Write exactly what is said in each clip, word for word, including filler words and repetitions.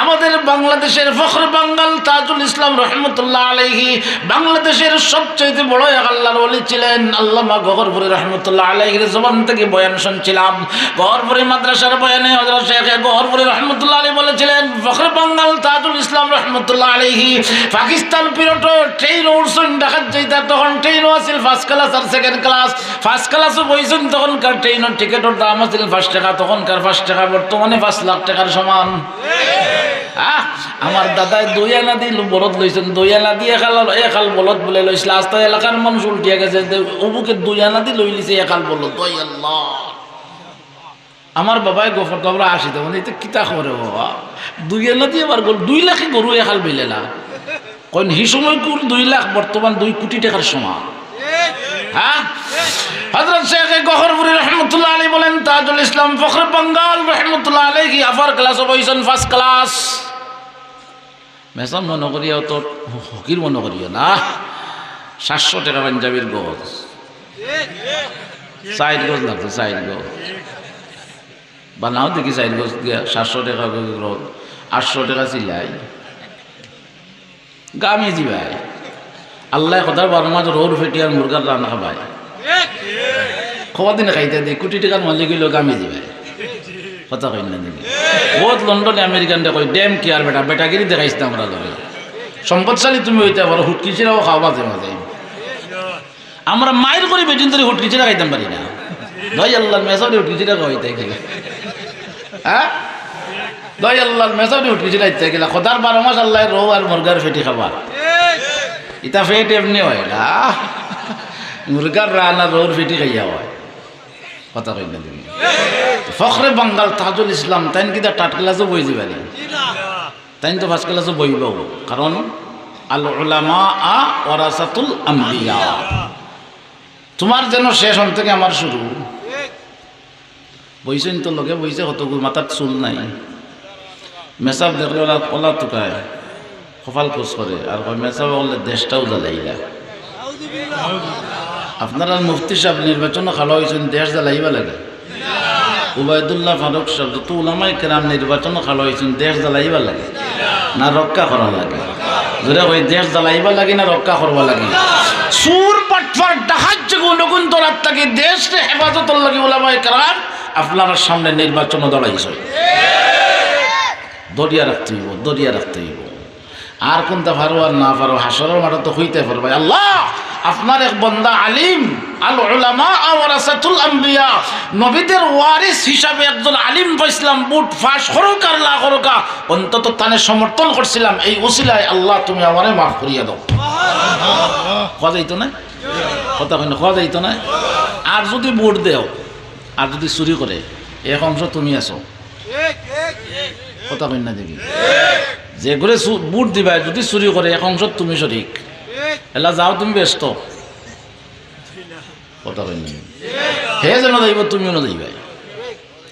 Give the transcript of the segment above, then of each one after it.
আমাদের বাংলাদেশের ফখরে বাঙ্গাল তাজুল ইসলাম রহমতুল্লাহ আলাইহি বাংলাদেশের সবচেয়ে বড় এক আল্লাহর ওলি ছিলেন। আল্লামা গহরপুরী রহমতুল্লাহ আলাইহির জবান থেকে বয়ান শুনছিলাম। গহরপুরী মাদ্রাসার বয়ানে হযরত শেখ গহরপুরী রহমতুল্লাহ আলাইহি বলেছিলেন, ফখরে বাঙ্গাল তাজুল ইসলাম রহমতুল্লাহ আলাইহি পাকিস্তান পিরিয়ডো ট্রেইনো উঠছইন, ঢাকাত যাইতা, তখন ট্রেইনো আছিল ফার্স্ট ক্লাস আর সেকেন্ড ক্লাস। ফার্স্ট ক্লাসো বইছইন, তখনকার ট্রেইনর টিকিটর দাম আছিল পাঁচ টেকা, তখনকার পাঁচ টেকা বর্তমানে পাঁচ লাখ টেকার সমান। আহ, আমার দাদায় দুই আনা দি বলদ লইছইন, দুই আনা দি একাল, একাল বলদ বুলে লইছিল। আস্তা এলাকার মানুষ উল্টিয়া গেছে যে অমুকে দুই আনা দি লইলিছে একাল বলদ। ওই আল্লাহ। আমার বাবায় গফর তো আমরা আসি, তখন ইতা কিতা করে বাবা, দুই আনা দি আবার গরু, দুই লাখে গরু একাল বেলেলা। কইন হি সময়কুর দুই লাখ, বর্তমান দুই কোটি টেকার সমান। হ্যাঁ? হযরত শেখ গহরপুরী রহমতুল্লাহ আলাইহি বলেন, তাজুল ইসলাম ফখরে বাঙ্গাল রহমতুল্লাহ আলাইহি আপার ক্লাসো বইছইন, ফার্স্ট ক্লাস। মেসাব মনো করিয়া অত ফকির মনো করিও না। সাতশো টেকা পাঞ্জাবির গজ, চাইর গজ লাগতো, চাইর গজ। বানাও দেখি চাইর গজ দিয়া সাতশো টেকা গজ, আটশো টেকা সিলাই। গামে জিবায়। আল্লায় খোদার বারো মাস রৌর ফেটি আর মুরগার রান খাবায়। খোয়া দিনে খাইতা দি, কোটি টেকার মালিক অইলো গামে জিবায়। কথা কইন না দেখি। বউত লন্ডনে আমেরিকানরে কয়, "ডেম কেয়ার বেটা, বেটাগিরি দেখাইস না আমরার লগে। সম্পদশালী তুমি অইতা পারো, হুটকি ছিড়াও খাও মাঝে মাঝে।" আমরা মাইর করি বেটিন্তরে হুটকি ছিড়া খাইতাম পারি না। দই আল্লাহর মেসাবরে হুটকি ছিড়া খাওয়াইতা গেলা। হ্যাঁ? দই আল্লাহর মেসাবরে হুটকি ছিড়া খাওয়াইতা গেলা। খোদার বারো মাস আল্লায় রৌ আর মুরগার ফেটি খাবা। ইতা ফেট এমনে অয় না। মুরগার রান আর রৌর ফেটি খাইয়া অয়। কথা কইন না দেখি। ফখরে বাঙ্গাল তাজুল ইসলাম, তাইন কিতা থার্ড ক্লাসো বই যাইবা নি? তাইন তো ফার্স্ট ক্লাসো বইবাউ, কারণ আল উলামা ওয়ারাসাতুল আম্বিয়া। তোমার যেন শেষ, অন থেকে আমার শুরু। বইছইন তো লগে বইছে, কতগুর মাথাত চুল নাই। মেসাব দেখলে ওলা, ওলা তুকায়, কপাল কুচ করে, আর কয়, "মেসাব অকলে দেশটাও জ্বালাইলা।" আপনারার মুফতি সাব নির্বাচনো খাড়া অইছইন, দেশ জ্বালাইবা লাগে? উবায়দুল্লাহ ফারুক সাব, যত উলামায়ে কেরাম নির্বাচনো খাড়া অইছইন, দেশ জ্বালাইবা লাগে না রক্ষা করার লাগে? জোরে কই, দেশ জ্বালাইবা লাগে না রক্ষা করবা লাগে? চুর, বাটপার, ডাকাইত যেগুন অগুন ধরার থাকি দেশরে হেফাজতর লাগি উলামায়ে কেরাম আপনারার সামনে নির্বাচনো দাঁড়াইছইন। ধরিয়া রাখতে অইবো, ধরিয়া রাখতে অইবো। আর কুনতা পারো আর না পারো, হাশরর মাঠো তো কইতায় পারবায়, "আল্লাহ, আপনার এক বন্দা আলিম, আল উলামা ওয়ারাসাতুল আম্বিয়া, নবীদের ওয়ারিস হিসাবে একজন আলিম পাইছলাম, বুট ফাঁস করউক্কা আর না করউক্কা, অন্তত তানে সমর্থন করছিলাম, এই উসিলায় আল্লাহ তুমি আমারে মাফ করিয়া দেও।" কওয়া যাইতো না? কথা কইন না, কওয়া যাইতো না? আর যুদি বুট দেও, আর যুদি চুরি করে, এক অংশ তুমি আছো। কথা কইন না দেখি। যেগুরে চু-, বুট দিবায়, যুদি চুরি করে, এক অংশ তুমি শরিক। এলা যাও তুমি বেহেস্তো। কথা কইন না দেখি। হে যেন যাইবো, তুমিও না যাইবায়।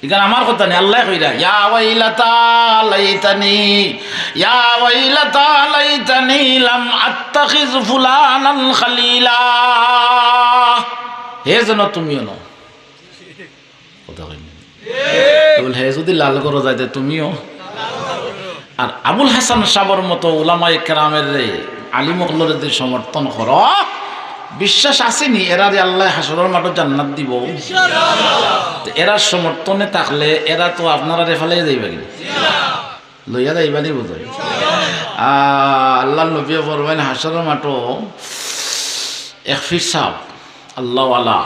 ইখান আমার কথা নি, আল্লায় কইরা, "ইয়া ওয়াইলাতা লাইতানি, ইয়া ওয়াইলাতা লাইতানি লাম আত্তাখিজ ফুলানান খালিলা।" হে যেন তুমিও না। কথা কইন না। বলে, হে যুদি লাল করো যাইতে তুমিও। আর আবুল হাসান সাবর মতো উলামায়ে কেরামরে, আলিম অকলরে যুদি সমর্থন করো, বিশ্বাস আছে নি এরারে আল্লায় হাশরর মাঠো জান্নাত দিবো? তো এরার সমর্থনে থাকলে এরা তো আপনারারে ফালাইয়া যাইবা কিনা? লইয়া যাইবা নি বুঝাই? আ, আল্লাহর নবীয়ে ফরমাইন, হাশরর মাঠো এক পীর সাব, আল্লাহওয়ালা,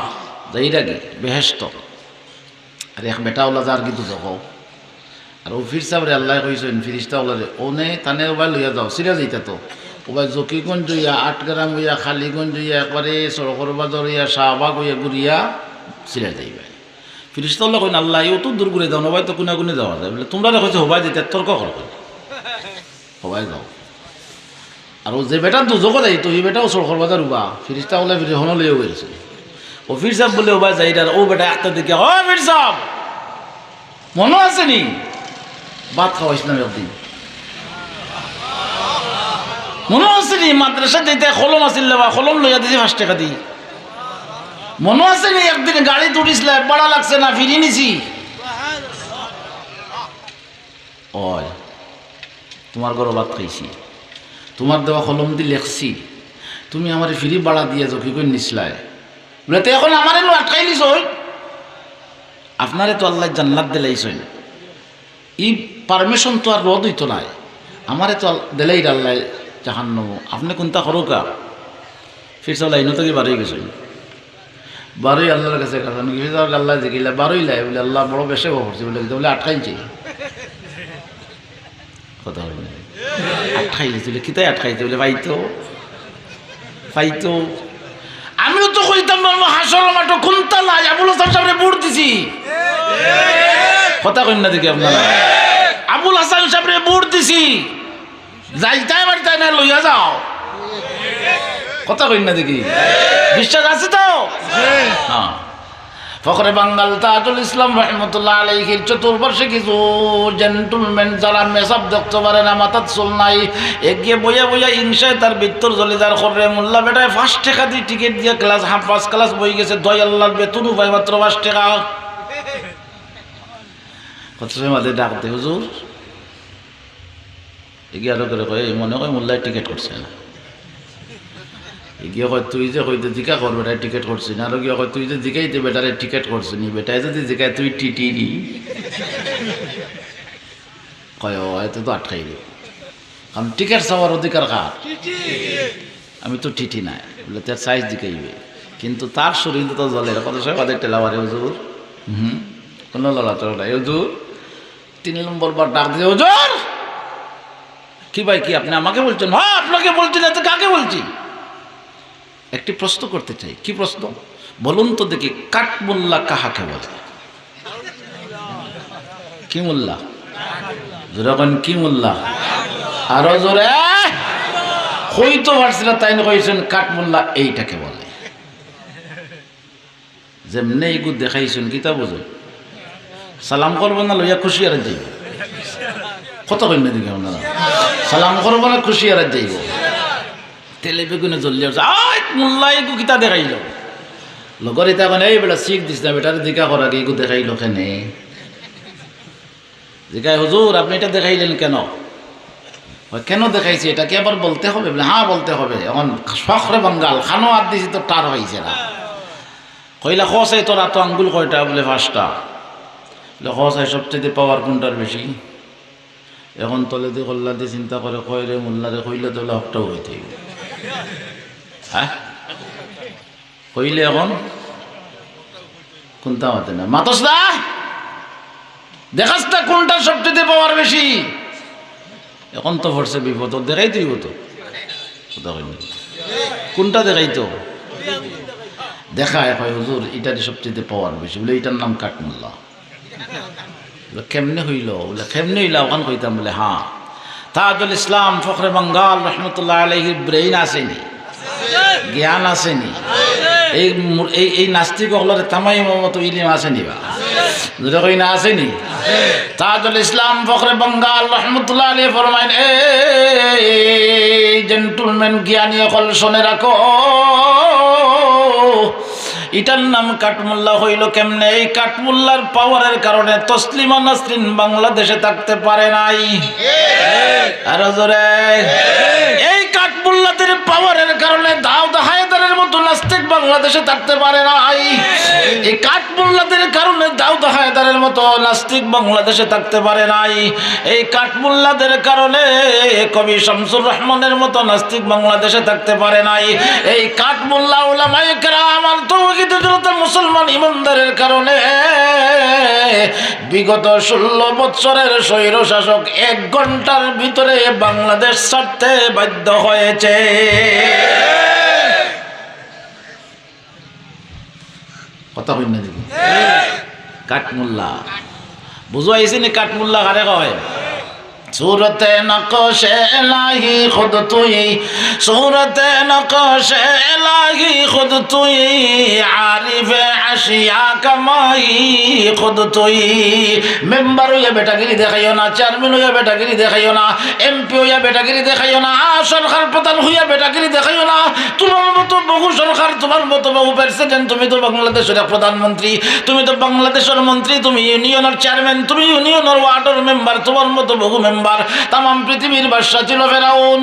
যাইরা গি বেহেস্তো। আর এক বেটাওয়ালা যার গি দুজখো। আর অউ পীর সাবরে আল্লায় কইছইন, ফিরিস্তা অকলরে, "অনে তানে ওবায় লইয়া যাও, সিরা যাইতা তো।" ওবায় জকিগঞ্জ অইয়া, আটগ্রাম অইয়া, কালীগঞ্জ অইয়া, একবারে সড়কর বাজার অইয়া, শাহবাগ অইয়া ঘুরিয়া সিরা যাইবা। ফিরিস্তা অকলে কইন, "আল্লাহ, অত দূর ঘুরে যাও না, ওবায় তো কুনাকুনি যাওয়া যায়।" বলে, "তুমরারে কইছি হবায় যাইতা, তর্ক করো কেনে? হবায় যাও।" আর অউ যে বেটা দুজখো যাইতো, ই বেটাও সড়কর বাজার উবা, ফিরিস্তা অকলে ফিরে হনো লইয়া গেছে। অউ পীর সাব বলে, "ওবায় যাইরার।" অউ বেটা একটা দিকে, "ও পীর সাব, মনো আছে নি? ভাত খাওয়াইছলাম একদিন। মনো আছে নি? মাদ্রাসাত যাইতে কলম আছিল না বা, কলম লইয়া দিছি পাঁচ টেকা দি। মনো আছে নি? একদিন গাড়িত উঠিছলায়, ভাড়া লাগছে না, ফিরি নিছি।" অয়। তুমার ঘরো ভাত খাইছি, তুমার দেওয়া কলম দি লেখছি, তুমি আমারে ফিরি ভাড়া দিয়া জকি করি নিছলায়, বুলে, "তে অখন আমারে নু আটকাইলিছইন, আপনারে তো আল্লায় জান্নাত দিলাইছইন, ই permission তো আর রদ অইতো নায়, আমারে তো আল-, দিলাইর আল্লায় জাহান্নামো, আপনে কুনতা করউক্কা।" ফির সাব লাইনো থাকি বারই গেছইন, বারই আল্লার কাছে গেছইন, ফির সাব আল্লায় জিকাইলা, "বারইলায়?" বুলে, "আল্লা, বড় বেশে করছি।" বুলে, "কিতা?" বুলে, "আটকাইছে।" কথা কইন না। আটকাইলিছে বুলে, "কিতায় আটকাইছে?" বুলে, "পাইতো, পাইতো।" আমিও তো কইতাম পারমু, হাশরর মাঠো কুনতা নাই, আবুল হাসান সাবরে ভোট দিছি। কথা কইন না দেখি আপনারা, আবুল হাসান সাবরে ভোট দিছি, যাইতায় পারতায় না, লইয়া যাও। কথা কইন না দেখি, বিশ্বাস আছে তো? হ্যাঁ। ফখরে বাঙ্গাল তাজুল ইসলাম রহমতুল্লাহ আলাইহির চতুর্পার্শ্বে কিছু gentleman যারা মেসাব দেখতো পারে না, মাথাত চুল নাই, এগিয়ে বইয়া বইয়া হিংসায় তার ভিতর জ্বলি যার। খররে মোল্লা বেটায় পাঁচ টেকা দি টিকিট দিয়া ক্লাস, হ্যাঁ, পাঁচ ক্লাস বই গেছে, দয় আল্লার বেতন উপায় মাত্র পাঁচ টেকা। কত সময় মাঝে ডাক দে, "হুজুর।" এগিয়ে আরো করে কয়, "এই মনে হয় মোল্লায় টিকিট করছে না।" এগিয়ে কয়, "তুই যে কইতে জিকা কর বেটায় টিকিট করছে না।" আরো গিয়ে কয়, "তুই যে জিকাইতে বেটারে টিকিট করছে নি, বেটায় যদি জিকায় তুই টিটি নি।" কয়, "ও, এতে তো আটকাই রে, কারণ টিকিট চাওয়ার অধিকার কার? আমি তো টিটি নাই।" বুলে, "তার সাইজ জিকাইবে, কিন্তু তার শরীর তো জ্বলে, কত সময় বাদে ঠেলা মারে হুজুর।" হুম, কোনো লড়াচড়া নাই হুজুর। তিন নম্বর বার ডাক দিয়ে, "হুজুর!" "কি ভাই, কি? আপনি আমাকে বলছেন?" "হ্যাঁ, আপনাকে বলছি, না তো কাকে বলছি?" "একটি প্রশ্ন করতে চাই।" "কি প্রশ্ন?" "বলুন তো দেখি, কাঠমোল্লা কাহাকে বলে?" "কি মোল্লা?" জোরে কইন, "কি মোল্লা?" আরো জোরে। কইতো পারছি না, তাইন কইছইন, "কাঠমোল্লা এইটাকে বলে।" যেমনে ইগু দেখাইছইন, কিতা বুঝো? সালাম করবো না, লইয়া খুশি আর যাইবো। কথা কইন না দেখি আপনারা। সালাম করবো না, খুশি আর যাইবো। তেলে বেগুনে জ্বলিয়া উঠছে, "আয়, মোল্লা ইগু কিতা দেখাইলো?" লগর ইতা কইন, "এই বেটা, শিখ দিস না, বেটারে জিকা কর আগে, ইগু দেখাইলো কেনে?" জিকায়, "হুজুর, আপনি এটা দেখাইলেন কেন?" কয়, "কেন দেখাইছি? এটা কি আবার বলতে হবে?" বুলে, "হ্যাঁ, বলতে হবে।" এখন ফখরে বাঙ্গাল, খানো আত দিছি তো টার পাইছে না। কইলা, "কও চাই, তোর আতো আঙ্গুল কয়টা?" বুলে, "পাঁচটা।" বুলে, "কও চাই, সবচেয়ে পাওয়ার কোনটার বেশি?" এখন তলেদি কল্লাদি চিন্তা করে, কয়, "রে মোল্লারে কইলে তো হকটাও হইতে হইব।" হ্যাঁ? কইলে এখন কোনটা মাতে না। মাতস না? দেখাস না কোনটা সবচেয়ে পাওয়ার বেশি? এখন তো পড়ছে বিপদ, ও দেখাইতে হইব তো। কথা কইন না। কোনটা দেখাইতো? দেখায়, কয়, "হুজুর, ইটারই সবচেয়ে পাওয়ার বেশি।" বুলে, "ইটার নাম কাঠমোল্লা।" বুলে, "কেমনে হইল?" বুলে, "কেমনে হইল, অখান কইতাম।" বুলে, "হ্যাঁ।" তাজুল ইসলাম ফখরে বাঙ্গাল রহমতুল্লাহ আলাইহির brain আছে নি? জ্ঞান আছে নি? এই মু-, এই, এই নাস্তিক অকলরে থামাইবার মতো ইলিম আছে নি বা? জোরে কইন না, আছে নি? তাজুল ইসলাম ফখরে বাঙ্গাল রহমতুল্লাহ আলাইহি ফরমাইন, "এই gentleman জ্ঞানী অকল, শুনে রাখো, ইটার নাম কাঠমোল্লা হইল কেমনে? এই কাঠমোল্লার পাওয়ারের কারণে তসলিমা নাসরিন বাংলাদেশে থাকতে পারে নাই।" আরো জোরে। এই কাঠমোল্লাদের পাওয়ারের কারণে দাউদ হায়দারের মতো নাস্তিক বাংলাদেশে থাকতে পারে নাই। এই কাঠমোল্লাদের কারণে দাউদ হায়দারের মতো নাস্তিক বাংলাদেশে থাকতে পারে নাই। এই কাঠমোল্লাদের কারণে কবি শামসুর রহমানের মতো নাস্তিক বাংলাদেশে থাকতে পারে নাই। এই কাঠমোল্লা উলামায়ে কেরাম আর তৌহিদি জনতা মুসলমান ইমানদারের কারণে বিগত ষোলো বৎসরের স্বৈর শাসক এক ঘন্টার ভিতরে বাংলাদেশ ছাড়তে বাধ্য হয়েছে। কথা কইন না দেখি। কাঠমোল্লা। বুঝো আইছে নি কাঠমোল্লা কারে কয়? صورت نقش الہی خود توئی، صورت نقش الہی خود توئی، عارف اشیا کا ماہی خود توئی۔ মেম্বার হইয়া বেটাগিরি দেখাইও না, চেয়ারম্যান হইয়া বেটাগিরি দেখাইও না, এমপি হইয়া বেটাগিরি দেখাইও না, সরকার প্রধান হইয়া বেটাগিরি দেখাইও না। তোমার মতো বহু সরকার, তোমার মতো বহু প্রেসিডেন্ট, তুমি তো বাংলাদেশের এক প্রধানমন্ত্রী, তুমি তো বাংলাদেশের মন্ত্রী, তুমি ইউনিয়নের চেয়ারম্যান, তুমি ইউনিয়নের ওয়ার্ডের মেম্বার, তোমার মতো বহু মেম্বার তামাম পৃথিবীর বাদশা ছিল ফেরাউন।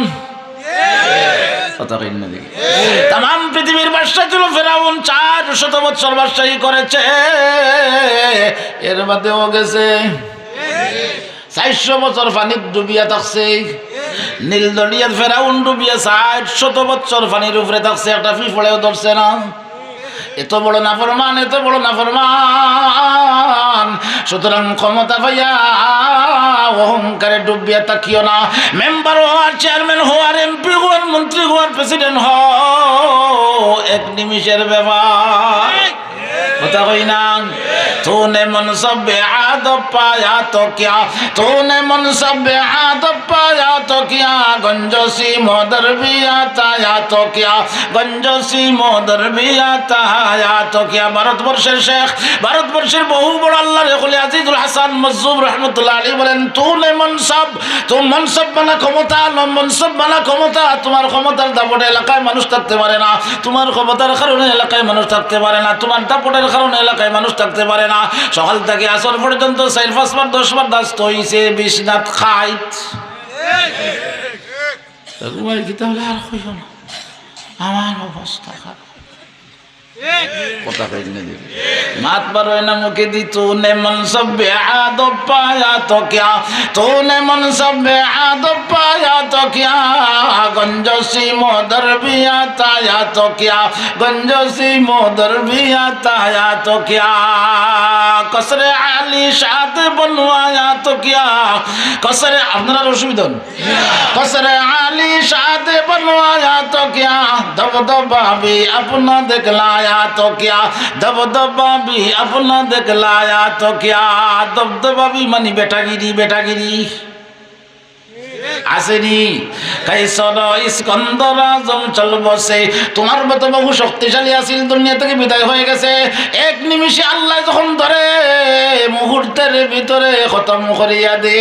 কথা কইন না দেখি। তামাম পৃথিবীর বাদশা ছিল ফেরাউন, চার শত বছর বাদশাহী করেছে। এর বাদেও গেছে চারশো বছর পানিত ডুবিয়া থাকছে। নীল দরিয়াত ফেরাউন ডুবিয়া ষাট শত বছর পানির উপরে থাকছে, একটা পিঁপড়েও ধরছে না। এত বড় নাফরমান, এত বড় নাফরমান। সুতরাং ক্ষমতা পাইয়া অহংকারে ডুবিয়া থাকিও না। মেম্বার হও আর চেয়ারম্যান হও আর এমপি হও আর মন্ত্রী হও আর প্রেসিডেন্ট হও, এক নিমিষের ব্যাপার। কথা কই না? तूने मनसब आदब पाया तो क्या, तूने मनसब आदब पाया तो क्या, गंज सीम दर भी आता या तो क्या, गंज सीम दर भी आता या तो क्या। ভারতবর্ষের শেখ, ভারতবর্ষের বহু বড় আল্লাহর ওলি আজিজুল হাসান মজজুব রহমতুল্লাহ আলাইহি বলেন, तूने मनसब, তুমি মনসব মানে ক্ষমতা, মনসব মানে ক্ষমতা। তোমার ক্ষমতার দাপটে এলাকায় মানুষ থাকতে পারে না, তোমার ক্ষমতার কারণে এলাকায় মানুষ থাকতে পারে না, তোমার দাপটের কারণে এলাকায় মানুষ থাকতে পারে না। সকাল থেকে আসর পর্যন্ত চাইর পাঁচবার দশবার দাস্ত অইছে, বিছনাত খাইত। তা ঘুমাই কিতা অইলে আর কইও না, আমার অবস্থা খারাপ। কথা কই না দেখি। মাত বার অয় না মুখে দি, तूने मनसब आदब पाया तो क्या, तूने मनसब आदब पाया तो क्या, गंज सीम दर भी आता या तो क्या, गंज सीम दर भी आता या तो क्या, कसर आली शाद बनवाया तो क्या, कसर, আপনারার অসুবিধা অয় না? कसर आली शाद बनवाया तो क्या, दबदबा भी अपना दिखलाया तो क्या, दबदबा भी अपना दिखलाया तो क्या। দবদবা বি মানি বেটাগিরি, বেটাগিরি। আছে নি? কাইসর ইস্কন্দর আজম চলবো সে। তোমার মতো বহু শক্তিশালী আছিল, দুনিয়া থেকে বিদায় হয়ে গেছে। এক নিমিষে আল্লাহ যখন ধরে, মুহূর্তের ভিতরে খতম করিয়া দে।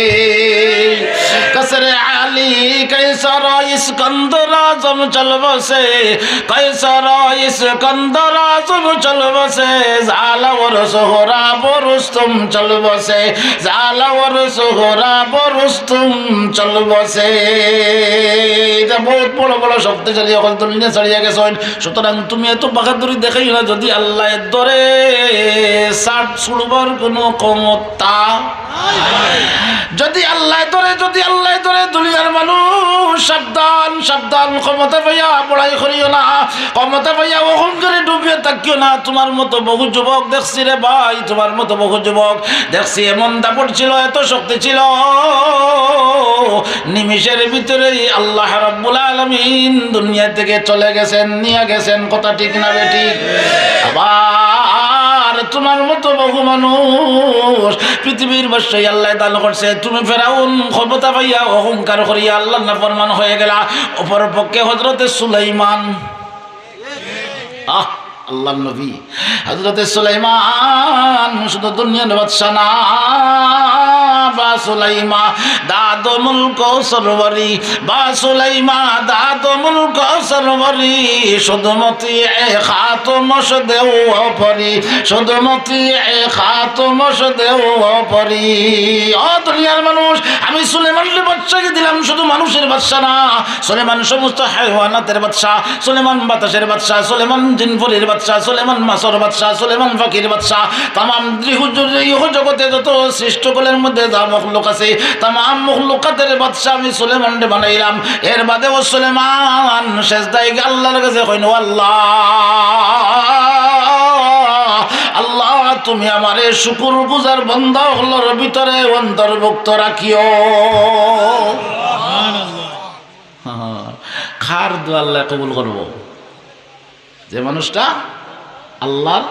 কাসরে আলী কাইসর ইস্কন্দর আজম চলবো সে, কাইসর ইস্কন্দর আজম চলবো সে, জালাওর সোহরাব রুস্তম চলবো সে, জালাওর সোহরাব রুস্তম চলবো সে। এটা বহুত বড় বড় শক্তিশালী অকল দুনিয়া ছাড়িয়া গেছইন। সুতরাং তুমি এত বাহাদুরি দেখাইও না, যদি আল্লায় ধরে ছাদ ছুড়বার কোনো ক্ষমতা, যদি আল্লায় ধরে, যদি আল্লায় ধরে, দুনিয়ার মানুষ সাবধান, সাবধান, ক্ষমতা পাইয়া বড়াই করিও না, ক্ষমতা পাইয়া অহংকারে ডুবিয়া থাকিও না। তোমার মতো বহু যুবক দেখছি রে ভাই, তোমার মতো বহু যুবক দেখছি, এমন দাপট ছিল, এত শক্তি ছিল, নিমিষের ভিতরেই আল্লাহ রাব্বুল আলামিন দুনিয়া থেকে চলে গেছেন, নিয়া গেছেন। কথা ঠিক না বেঠিক? আবার তোমার মতো বহু মানুষ পৃথিবীর বাদশাহী আল্লায় দান করছে, তুমি ফেরাউন ক্ষমতা পাইয়া অহংকার করিয়া আল্লাহর নাফরমান হয়ে গেলা। অপরপক্ষে হযরতে সুলাইমান, আহ, আল্লাহর নবী হযরতে সুলাইমান শুধু দুনিয়ার বাদশা না, বা সুলাইমা দাদ মুলক সরওয়ারি, বা সুলাইমা দাদ মুলক সরওয়ারি, শুধু মতি এ খাতুম শদেও পরি, শুধু মতি এ খাতুম শদেও পরি। ও দুনিয়ার মানুষ, আমি সুলাইমানরে বাদশাহী দিলাম, শুধু মানুষের বাদশা না, সুলাইমান সমস্ত হায়ওয়ানাতের বাদশা, সুলাইমান বাতাসের বাদশা, সুলাইমান জিনফুরির বাদশা, সুলাইমান মাছর বাদশা, সুলাইমান পাখির বাদশা, তামাম গৃহ-, গৃহ জগতে যত সৃষ্টিকুলের মধ্যে যা মখলুক আছে, তামাম মখলুকাতের বাদশা আমি সুলাইমানরে বানাইলাম। এর বাদেও সুলাইমান সেজদায় গিয়া আল্লাহর কাছে কইন, "ও আল্লাহ, আল্লাহ, তুমি আমারে শুকুর গুজার বান্দা অকলর ভিতরে অন্তর্ভুক্ত রাখিও।" হ্যাঁ, কার দোয়া আল্লায় কবুল করবো? যে মানুষটা আল্লাহর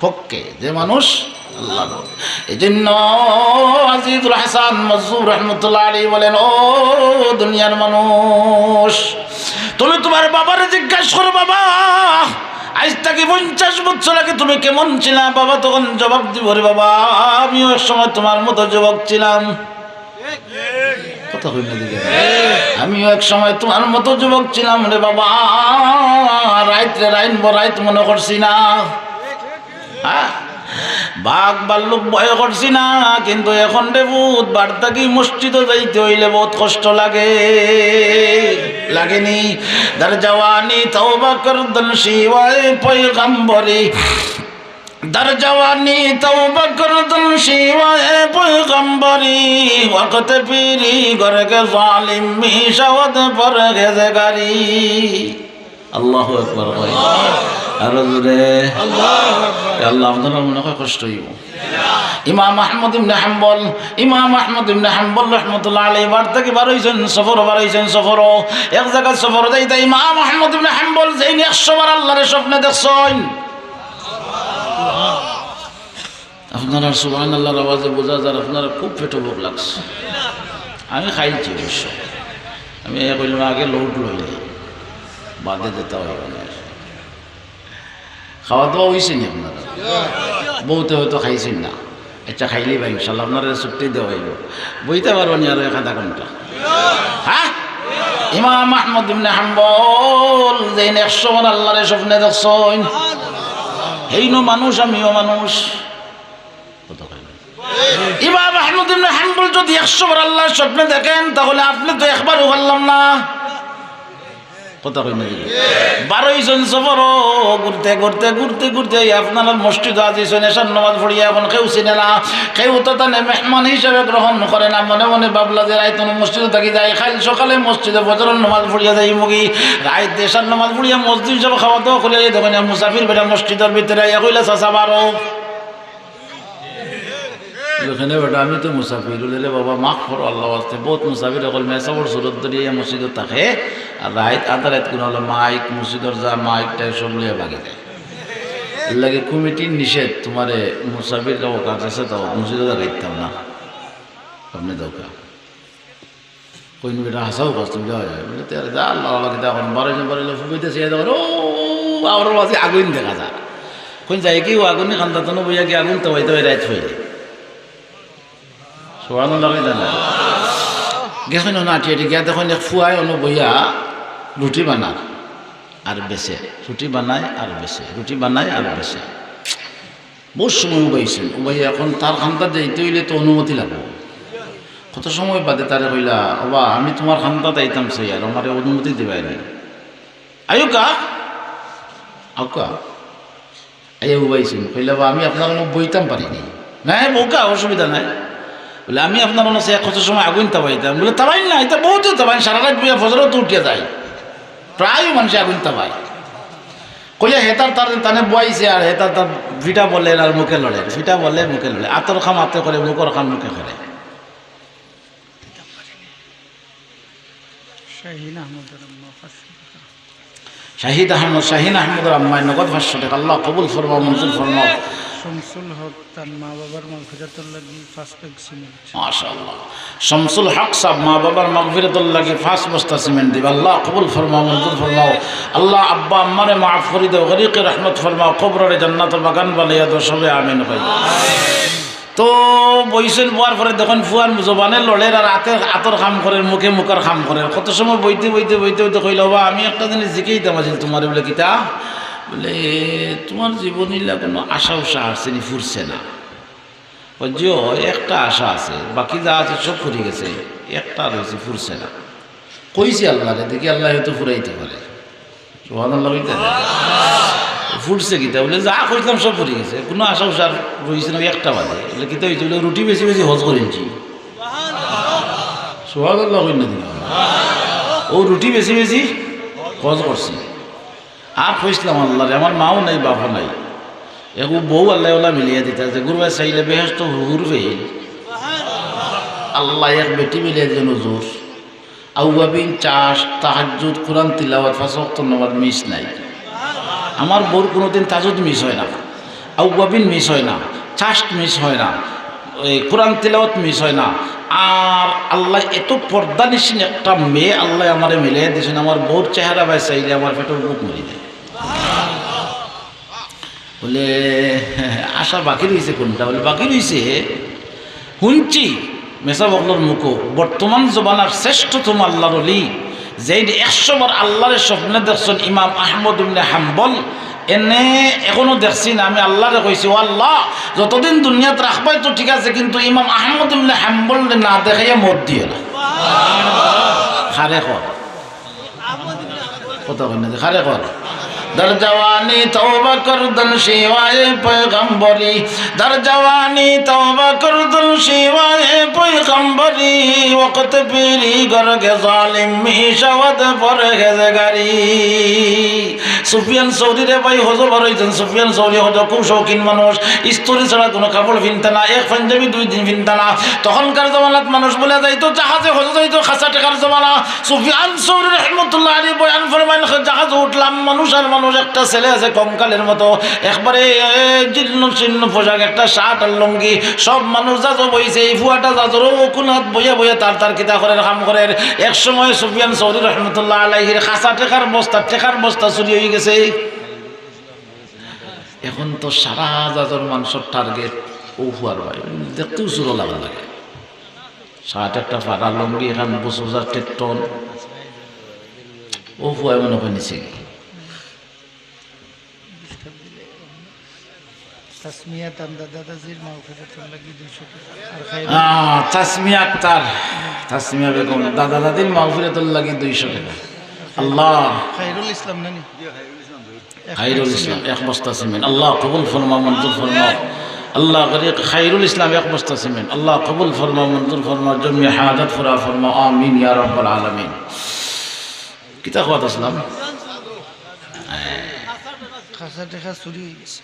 পক্ষে, যে মানুষ আল্লাহর পক্ষে। এই জন্য আজিজুল হাসান মজজুব রহমতুল্লাহ আলাইহি বলেন, "ও দুনিয়ার মানুষ, তুমি তোমার বাবারে জিজ্ঞাসা করো, বাবা, আইজ থাকি পঞ্চাশ বছর আগে তুমি কেমন ছিলা?" বাবা তখন জবাব দিব, "রে বাবা, আমিও এক সময় তোমার মতো যুবক ছিলাম।" কথা কই না দেখি। "আমিও এক সময় তোমার মতো যুবক ছিলাম রে বাবা, রাইতরে রাইন বরাইত মনে করছি না।" হ্যাঁ? বাঘ ভাল্লুক ভয় করছি না, কিন্তু এখন রে পুত, বাড়ি থাকি মসজিদো যাইতে অইলে বউত কষ্ট লাগে, লাগেনি? در جوانی توبه کردن شیوهٔ پیغمبری، در جوانی توبه کردن شیوهٔ پیغمبری، وقت پیری گرگ ظالم می‌شود پرهیزگاری। আল্লাহু আকবার কই। আরো জোরে। আল্লাহু আকবার। এ আল্লাহ, আপনারার মনে হয় কষ্ট অইবো। ইমাম আহমদ ইবনে হাম্বল, ইমাম আহমদ ইবনে হাম্বল রহমতুল্লাহ আলাইহি বাড়ি থাকি বার অইছইন সফরো, বার অইছইন সফরো। এক জাগাত সফরো যাইতা ইমাম আহমদ ইবনে হাম্বল যেইন একশো বার আল্লাহরে স্বপ্নে দেখছইন। আপনারার সুবহানাল্লাহর আওয়াজে বুঝা যার আপনারার খুব পেটো ভুক লাগছে। আমি খাইছি অবশ্য। আমি এ কইলাম আগে load লইলে বাদে যেতা অইবো না। খাওয়া দাওয়া অইছে নি আপনারার? বউতে হয়তো খাইছইন না। আচ্ছা, খাইলিবা ইনশাআল্লাহ, আপনারারে ছুটি দেওয়া অইবো। বইতা পারবা নি আরো এক আধা ঘন্টা? হ্যাঁ? ইমাম আহমদ ইবনে হাম্বল যেইন একশো বার আল্লাহরে স্বপ্নে দেখছইন, হেইনও মানুষ, আমিও মানুষ। কথা কয় না। ইমাম আহমদ ইবনে হাম্বল যদি একশো বার আল্লাহর স্বপ্নে দেখইন, তাহলে আপনে তো একবারও পারলাম না। কথা কয় না। বার অইছইন সফরো, ঘুরতে ঘুরতে ঘুরতে ঘুরতে এই আপনারার মসজিদো আইছইন, এশার নামাজ পড়িয়া। এখন কেউ চিনে না, কেউ তো তানে মেহমান হিসাবে গ্রহণ করে না। মনে মনে ভাবলা যে রাইত অনো মসজিদো থাকি যাই, কাইল সকালে মসজিদো ফজরর নামাজ পড়িয়া যাইমুগি। রাইত এশার নামাজ পড়িয়া মসজিদ সব খাওয়া দাওয়া করিয়া এই দেখইন মুসাফির বেটা মসজিদর ভিতরে আইয়া কইলা, "চাচা বারো।" অইলে, "কেনে বেটা, আমি তো মুসাফির।" অইলে, "রে বাবা, মাফ করো আল্লাহর ওয়াস্তে, বউত মুসাফির অকল মেসাবর সুরত ধরিয়া ইয়া মসজিদো থাকে, আর রাইত আধা রাইত কুনু অইলে মাইক, মসজিদর যা মাইক টাইক সব লইয়া ভাগি যায়। এর লাগি কমিটির নিষেধ, তুমারে মুসাফির কাছে দাও, মসজিদো লাগাইতাম না, আপনে দাও কা।" কইন, "বেটা, হাছাউ কছ তুমি, যাও, যাও।" বলে, "তে যা, আল্লাহ, আল্লাহ, কিতা কইন?" বারো জন বারো জন ফুকাইতেছে, ইয়া দেখো, ও, আওরর মাঝে আগুইন দেখা যায়। কইন, "যাই কি, ও আগুইন খান্দাত অনো বইয়া কি আগুইন তাওয়াই তাওয়াই রাইত অইলে?" সুবহানাল্লাহ কইতা না? গেছইন অনো আটি আটি গিয়া দেখইন এক ফুয়ায় অনো বইয়া রুটি বানার আর বেচে, রুটি বানায় আর বেচে, রুটি বানায় আর বেচে। বউত সময় উবাইছইন, উবাইয়া এখন তার খান্দাত যাইতে অইলে তো অনুমতি লাগবো। কত সময় বাদে তারে কইলা, "ওবা, আমি তুমার খান্দাত আইতাম চাই, আর আমারে অনুমতি দিবায় নি?" "আইও কা, আও কা।" আইয়া উবাইছইন, কইলা, "বা, আমি আপনার অনো বইতাম পারি নি?" "না, বও কা, অসুবিধা নাই।" বলে, "আমি আপনার অনো চাই, কত সময় আগুইন তাবাইতাম।" বলে, "তাবাইন না, ইতা বউতে তাবাইন, সারা রাইত বইয়া ফজরো তো উঠিয়া যায়, প্রায় মানুষে আগুইন তাবায়।" কইয়া হে তার, তার, তানে বওয়াইছে আর হে তার, তার ফিটা বলের আর মুখে লড়ের, ফিটা বলে মুখে লড়ে, আতর খাম আতে করে, মুখর খাম মুখে করে। শাহিন আহমদ আম্মা পাঁচশো টাকা। শাহিদ আহমদ, শাহিন আহমদর আম্মায় নগদ পাঁচশো টাকা। আল্লাহ কবুল ফরমাও, মঞ্জুর ফরমাও। শামসুল হক তান মা বাবার মাগফিরাতর লাগি পাঁচ ব্যাগ সিমেন্ট। মাশাআল্লাহ। শামসুল হক সাব মা বাবার মাগফিরাতর লাগি পাঁচ বস্তা সিমেন্ট দিবা। আল্লাহ কবুল ফরমাও, মঞ্জুর ফরমাও। আল্লাহ আব্বা আম্মারে মাফ করি দেও, গরিকে রহমত ফরমাও, কবররে জান্নাতর বাগান বানাইয়া দেও, সবে আমিন কই। তো বইছইন, বওয়ার পরে দেখইন ফুয়ার জবানে লড়ের আর আতে আতর খাম করের, মুখে মুখর খাম করের। কত সময় বইতে বইতে বইতে বইতে কইলা, "ওবা, আমি একটা জিনিস জিকাইতাম আছিল তুমারে।" বলে, "কিতা?" বলে, "তুমার জীবন ইলা কুনু আশা উষা আছে নি, ফুরছে না?" কয়, "জি অয়, একটা আশা আছে, বাকি যা আছে সব ফুরি গেছে, একটা রইছে, ফুরছে না।" কইছি আল্লাহরে, দেখি আল্লাহ হয়তো ফুরাইতে পারে। সুবহানাল্লাহ কইতা না? ফুরছে কিতা? বলে, "যা কইছিলাম সব ফুরি গেছে, কুনু আশা উষা আর রইছে না, ওই একটা বাদে।" বলে, "কিতা অইছে?" বলে, "রুটি বেচি বেচি হজ করিলিছি।" সুবহানাল্লাহ কইন না দিন। ও রুটি বেচি বেচি হজ করছি। আর কইছিলাম আল্লাহরে, আমার মাও নাই, বাপও নাই, এগু বউ আল্লাহ ওলা মিলিয়া দিতা, যেগুর বায় চাইলে বেহেশত হুর ফেইল। আল্লাহ এক বেটি মিলিয়া দিছইন হুজুর। আউয়াবিন, চাষ, তাহাজ্জুদ, কোরআন তিলাওয়াত, পাঁচ ওয়াক্ত নামাজ মিস নাই। আমার বউর কুনুদিন তাহাজ্জুদ মিস হয় না, আউয়াবিন মিস হয় না, চাষ মিস হয় না, এই কোরআন তিলাওয়াত মিস হয় না। আর আল্লাহ এত পর্দানিশীন একটা মেয়ে আল্লাহ আমারে মিলাই দিছইন, আমার বউর চেহারা বায় চাইলে আমার পেটর ভুক মরি যায়। বলে, "আশা বাকি রইছে কুনটা?" বলে, "বাকি রইছে, হুনছি মেসাব অকলর মুখো, বর্তমান জমানার শ্রেষ্ঠতম আল্লাহর ওলি, যেইন একশো বার আল্লাহরে স্বপ্নে দেখছইন, ইমাম আহমদ ইবনে হাম্বল, এনে এখনো দেখছি না। আমি আল্লাহরে কইছি, "ও আল্লাহ, যতদিন দুনিয়াত রাখবায় তো ঠিক আছে, কিন্তু ইমাম আহমদ ইবনে হাম্বলরে না দেখাইয়া মউত দিও না।" কারে কর? কথা কয় না যে, কারে কর? در جوانی توبه کردن شیوهٔ پیغمبری، در جوانی توبه کردن شیوهٔ پیغمبری، وقت پیری گرگ ظالم می‌شود پرهیزگاری। সুফিয়ান সৌরি রে ভাই, হজো বার অইছইন। সুফিয়ান সৌরি হজো খুব শৌখিন মানুষ, ইস্ত্রি ছাড়া কুনু কাপড় ফিনতা না, এক পাঞ্জাবি দুই দিন ফিনতা না। তখনকার জমানাত মানুষ বুলে যাইতো, জাহাজে হজো যাইতো, খাসা টেকার জমানা। সুফিয়ান সৌরি রহমতুল্লাহ আলাইহি বয়ান ফরমাইন, জাহাজো উঠলাম, মানুষ আর মানুষ, একটা ছেলে আছে কঙ্কালের মতো, একবারে, এ, জীর্ণ শীর্ণ পোশাক, একটা শার্ট আর লুঙ্গি, সব মানুষ জাহাজো বইছে, এই ফুয়াটা জাহাজর অউ কুনাত বইয়া বইয়া তার তার কিতা করের, কাম করের। এক সময় সুফিয়ান সৌরি রহমতুল্লাহ আলাইহির খাসা টেকার বস্তা, টেকার বস্তা চুরি অইগেছে। এখন তো সারা জাহাজর মানষর টার্গেট অউ ফুয়ার ভাই, দেখতেউ চুরো লাখান লাগে। শার্ট একটা ফাটা, লুঙ্গি এখান বুসবুসা টেটন। অউ ফুয়ায় মনে কয় নিছে। তাসমিয়া তান্দা দাদাজির মাগফিরাতর লাগি দুইশো টেকা। আর খাইরুল আহ, তাসমিয়া আক্তার, তাসমিয়া বেগম, দাদা দাদির মাগফিরাতর লাগি দুইশো টেকা। আল্লাহ। খাইরুল ইসলাম নানি? খাইরুল ইসলাম, এক বস্তা সিমেন্ট। আল্লাহ কবুল ফরমাও, মঞ্জুর ফরমাও। আল্লাহ করি খাইরুল ইসলাম, এক বস্তা সিমেন্ট। আল্লাহ কবুল ফরমাও, মঞ্জুর ফরমাও, জমিয়ে হাজত পুরা ফরমাও। আমিন ইয়া রাব্বাল আলামিন। কিতা কওয়াত আছলাম? খাসা টেকা চুরি অইগেছে।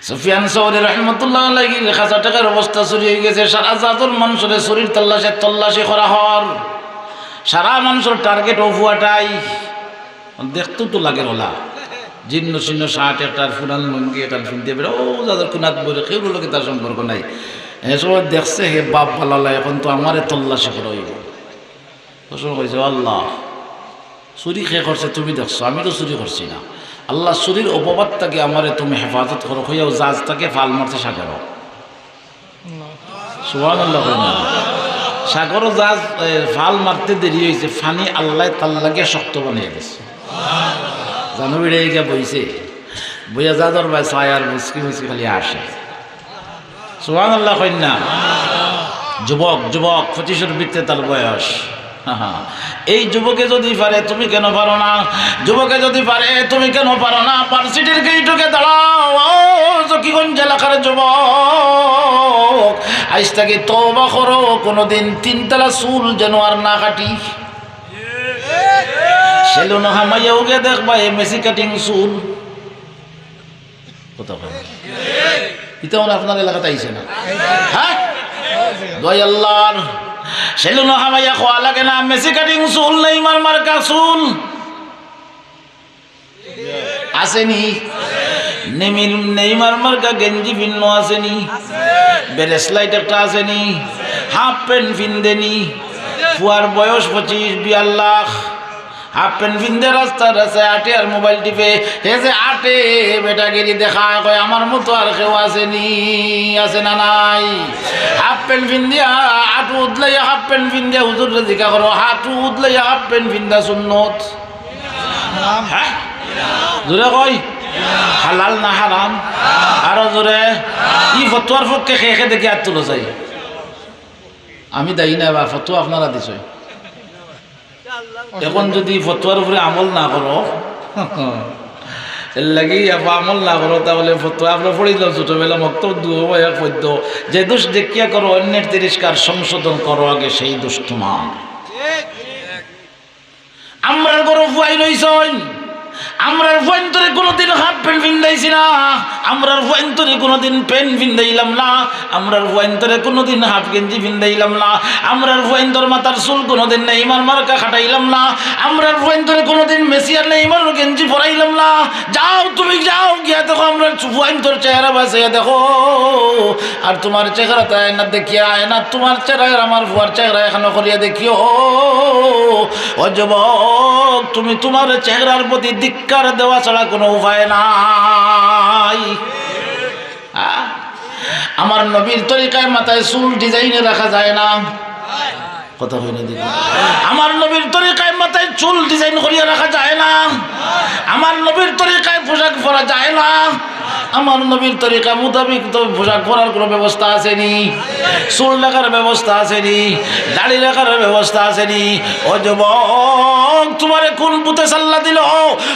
সুফিয়ান সৌরি রহমতুল্লাহ আলাইহির খাসা টেকার বস্তা চুরি অইগেছে। সারা জাহাজর মানষরে চুরির তল্লাশে তল্লাশি করা হর। সারা মানষর টার্গেট অউ ফুয়াটাই। দেখতেউ তো লাগের অলা। জীর্ণ শীর্ণ শার্ট একটা আর পুরান লুঙ্গি একটা ফিনতে বেড়া, অউ জাহাজর কুনাত বইরে, কেউর লগে তার সম্পর্ক নাই। এ সময় দেখছে, হে বাপ বালালা, এখন তো আমারে তল্লাশি করা অইবো। অউ সময় কইছে, "ও আল্লাহ, চুরি কে করছে তুমি দেখছো, আমি তো চুরি করছি না। আল্লাহ, চুরির অপবাদ থাকি আমারে তুমি হেফাজত করো," কইয়া অউ জাহাজ থাকি ফাল মারছে সাগরো। সুবহানাল্লাহ কইন না। সাগরো জাহাজ, এ, ফাল মারতে দেরি অইছে, পানি আল্লায় তার লাগিয়া শক্ত বানাইয়া দিছে। জানো বেড়ে গিয়া বইছে, বইয়া জাহাজর বায় চায় আর মুচকি মুচকি খালি আসে। সুবহানাল্লাহ কইন না। যুবক, যুবক, পঁচিশর ভিতরে তার বয়স। এই যুবকে যদি পারে, তুমি কেন পারো না? যুবকে যদি পারে, তুমি কেন পারো না? ভার্সিটির গেইটে দাঁড়াও, ও জকিগঞ্জ এলাকার যুবক, আইজ থাকি তওবা করো, কোনোদিন তিনতলা চুল যেন আর না কাটি। সেলুনো হামাইয়া অউ গিয়া দেখবা, এ মেসি কাটিং চুল। কথা কয় না। ইতা মানে আপনার এলাকাত আইছে না? হ্যাঁ? দোয়াই আল্লাহর। সেলুনো হামাইয়া কওয়া লাগে না, মেসি কাটিং চুল, নেইমার মার্কা চুল। আছেনি? নেমির-, নেইমার মার্কা গেঞ্জি ফিন্দো আছেনি? বেরেস লাইট একটা আছেনি? হাফ প্যান্ট ফিন্দেনি? ফুয়ার বয়স পঁচিশ, বিয়াল্লাখ। হাফ প্যান্ট ফিন্দে রাস্তায় রাস্তায় আটে আর মোবাইল টিপে। হে যে আটে, বেটাগিরি দেখায়, কয়, "আমার মতো আর কেউ আছেনি, আছে না নাই?" হাফ প্যান্ট ফিন্দিয়া, আটু উদলাইয়া হাফ প্যান্ট ফিন্দিয়া হুজুররে জিকা করো, আটু উদলাইয়া হাফ প্যান্ট ফিন্দা সুন্নত। হ্যাঁ? জোরে কই, হালাল না হারাম? আরো জোরে। ই ফতোয়ার পক্ষে কে কে দেখি আত তুলো চাই। আমি দায়ী না বা, ফতোয়া আপনারা দিছইন। এখন যদি ফতোয়ার উপরে আমল না করো, এর লাগি আবার আমল না করো, তাহলে ফতোয়া আমরা পড়ছিলাম ছোটবেলা, মক্তব দুয়ো এক পদ্য, "যে দোষ দেখিয়া করো অন্যের তিরস্কার, সংশোধন করো আগে সেই দোষ তোমার।" আমরার ঘরো ফুয়াইন অইছইন, আমরার ফুয়াইন্তরে কোনোদিন হাফ প্যান্ট ফিন্দাইছি না, আমরার ফুয়াইন্তরে কোনোদিন প্যান্ট ফিন্দাইলাম না, আমরার ফুয়াইন্তরে কোনোদিন হাফ গেঞ্জি ফিন্দাইলাম না, আমরার ফুয়াইন্তর মাথার চুল কোনোদিন নেইমার মার্কা কাটাইলাম না, আমরার ফুয়াইন্তরে কোনোদিন মেসি আর নেইমারর গেঞ্জি পরাইলাম না। যাও, তুমি যাও, গিয়া দেখো, আমরার ফুয়াইন্তর চেহারা বায় চাইয়া দেখো। আর তুমার চেহারা তো আয়না দেখিয়া, আয়না তুমার চেহারা আর আমার ফুয়ার চেহারা একখানো করিয়া দেখিও। ও যুবক, তুমি তুমার চেহারার প্রতি ধিক্কার দেওয়া ছাড়া কোনো উপায় নাই। আ? আমার নবীর তরিকায় মাথায় চুল ডিজাইনে রাখা যায় না। কথা কইন না দেখি। আমার নবীর তরিকায় মাথায় চুল ডিজাইন করিয়া রাখা যায় না। আমার নবীর তরিকায় পোশাক পরা যায় না। আমার নবীর তরিকা মোতাবিক তো পোশাক পরার কোনো ব্যবস্থা আছে নি? চুল রাখার ব্যবস্থা আছে নি? দাড়ি রাখার ব্যবস্থা আছে নি? ও যুবক, তোমারে কোন ভূতে সাল্লা দিল?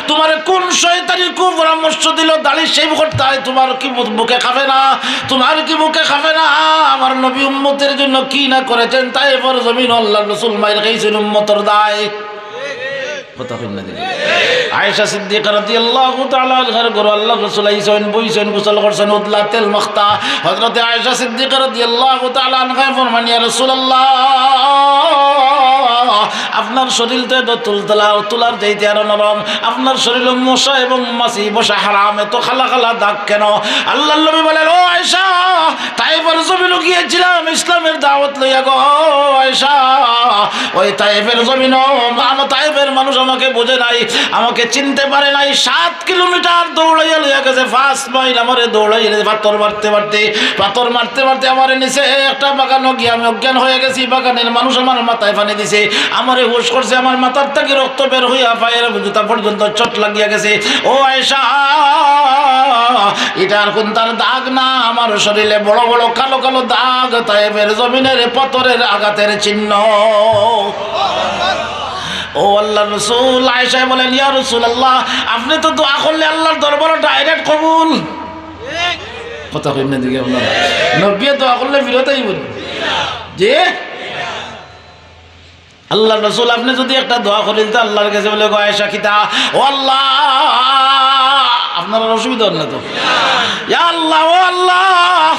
তোমারে কোন শয়তানি কুপরামর্শ দিল? দাড়ি শেভ করতায়, তোমার কি মু-, মুখে খাবে না? তোমার কি মুখে খাবে না? আমার নবী উম্মতের জন্য কি না করেছেন? তায়েফের জমিন আল্লাহর রসুল মাইর খাইছেন উম্মতর দায়। কথা কইন না দেখি। আয়েশা সিদ্দিকা রাদিয়াল্লাহু তাআলা আনহার ঘরো আল্লাহর রাসূল আইছইন, বইছইন, গোসল করছইন, উদলা তেল মাখতা। হযরতে আয়েশা সিদ্দিকা রাদিয়াল্লাহু তাআলা আনহায় ফরমান, "ইয়া রাসূলুল্লাহ, আপনার শরীর তো এত তুলতুলা, তুলার চাইতে আরো নরম, আপনার শরীরে মশা এবং মাছি বসা হারাম, এত কালা কালা দাগ কেন?" আল্লাহর নবী বলেন, "ও আয়েশা, তায়েফের জমিনো গিয়েছিলাম ইসলামের দাওয়াত লইয়া গো আয়েশা। ওই তায়েফের জমিনো, আমার তায়েফের মানুষ আমাকে বুঝে নাই, আমাকে চিনতে পারে নাই। সাত কিলোমিটার দৌড়াইয়া লইয়া গেছে, পাঁচ মাইল আমারে দৌড়াইয়া লইয়া, পাথর মারতে মারতে, পাথর মারতে মারতে আমারে নিছে একটা বাগানো গিয়া আমি অজ্ঞান হয়ে গেছি। বাগানের মানুষ আমার মাথায় পানি দিছে, আমারে হুশ করছে, আমার মাথার থাকি রক্ত বের হইয়া পায়ের জুতা পর্যন্ত চোট লাগিয়া গেছে। ও আয়েশা, ইটার কুন্তার দাগ না, আমার শরীরে বড় বড় কালো কালো দাগ, তায়েফের জমিনের পাথরের আঘাতের চিহ্ন।" ও আল্লাহর রাসূল, আয়েশায় বলেন, "ইয়া রাসূলুল্লাহ, আপনি তো দোয়া করলে আল্লাহর দরবারে direct কবুল।" কথা কইন না দেখি আপনারা, নবীয়ে দোয়া করলে ফিরত আইবো নি? জি? আল্লাহর রাসূল, আপনি যদি একটা দোয়া করেন তো আল্লাহর কাছে বলে, "গো আয়েশা, কিতা? ও আল্লাহ," আপনারার অসুবিধা অর না তো? "ইয়া আল্লাহ, ও আল্লাহ।"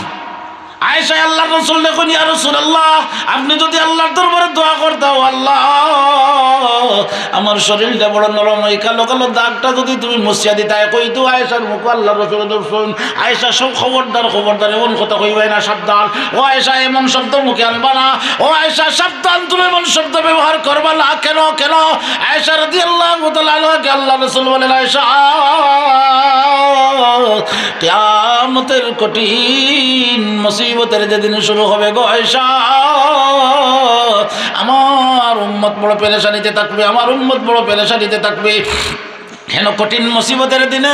আয়েশায় আল্লাহর রাসূলরে কইন, "ইয়া রাসূলুল্লাহ, আপনি যদি আল্লাহর দরবারে দোয়া করতা, ও আল্লাহ, আমার শরীরটা বড় নরম, ওই কালো কালো দাগটা যদি তুমি মুছিয়া দিতায়।" কইতো আয়েশার মুখো আল্লাহর রাসূলে ধরছইন, "আয়েশা, সব খবরদার, খবরদার, এমন কথা কইবায় না, সাবধান। ও আয়েশা, এমন শব্দ মুখে আনবা না। ও আয়েশা, সাবধান, তুমি এমন শব্দ ব্যবহার করবা না।" কেন, কেন? আয়েশা রাদিয়াল্লাহু তাআলা আনহাকে আল্লাহর রাসূল বলেন, "আয়েশা, কিয়ামতের কঠিন মুসিবতের যেদিন শুরু হবে গো আয়েশা, আমার উম্মত বড় পেরেশানিতে থাকবে, আমার উম্মত বড় পেরেশানিতে থাকবে।" হেন কঠিন মুসিবতের দিনে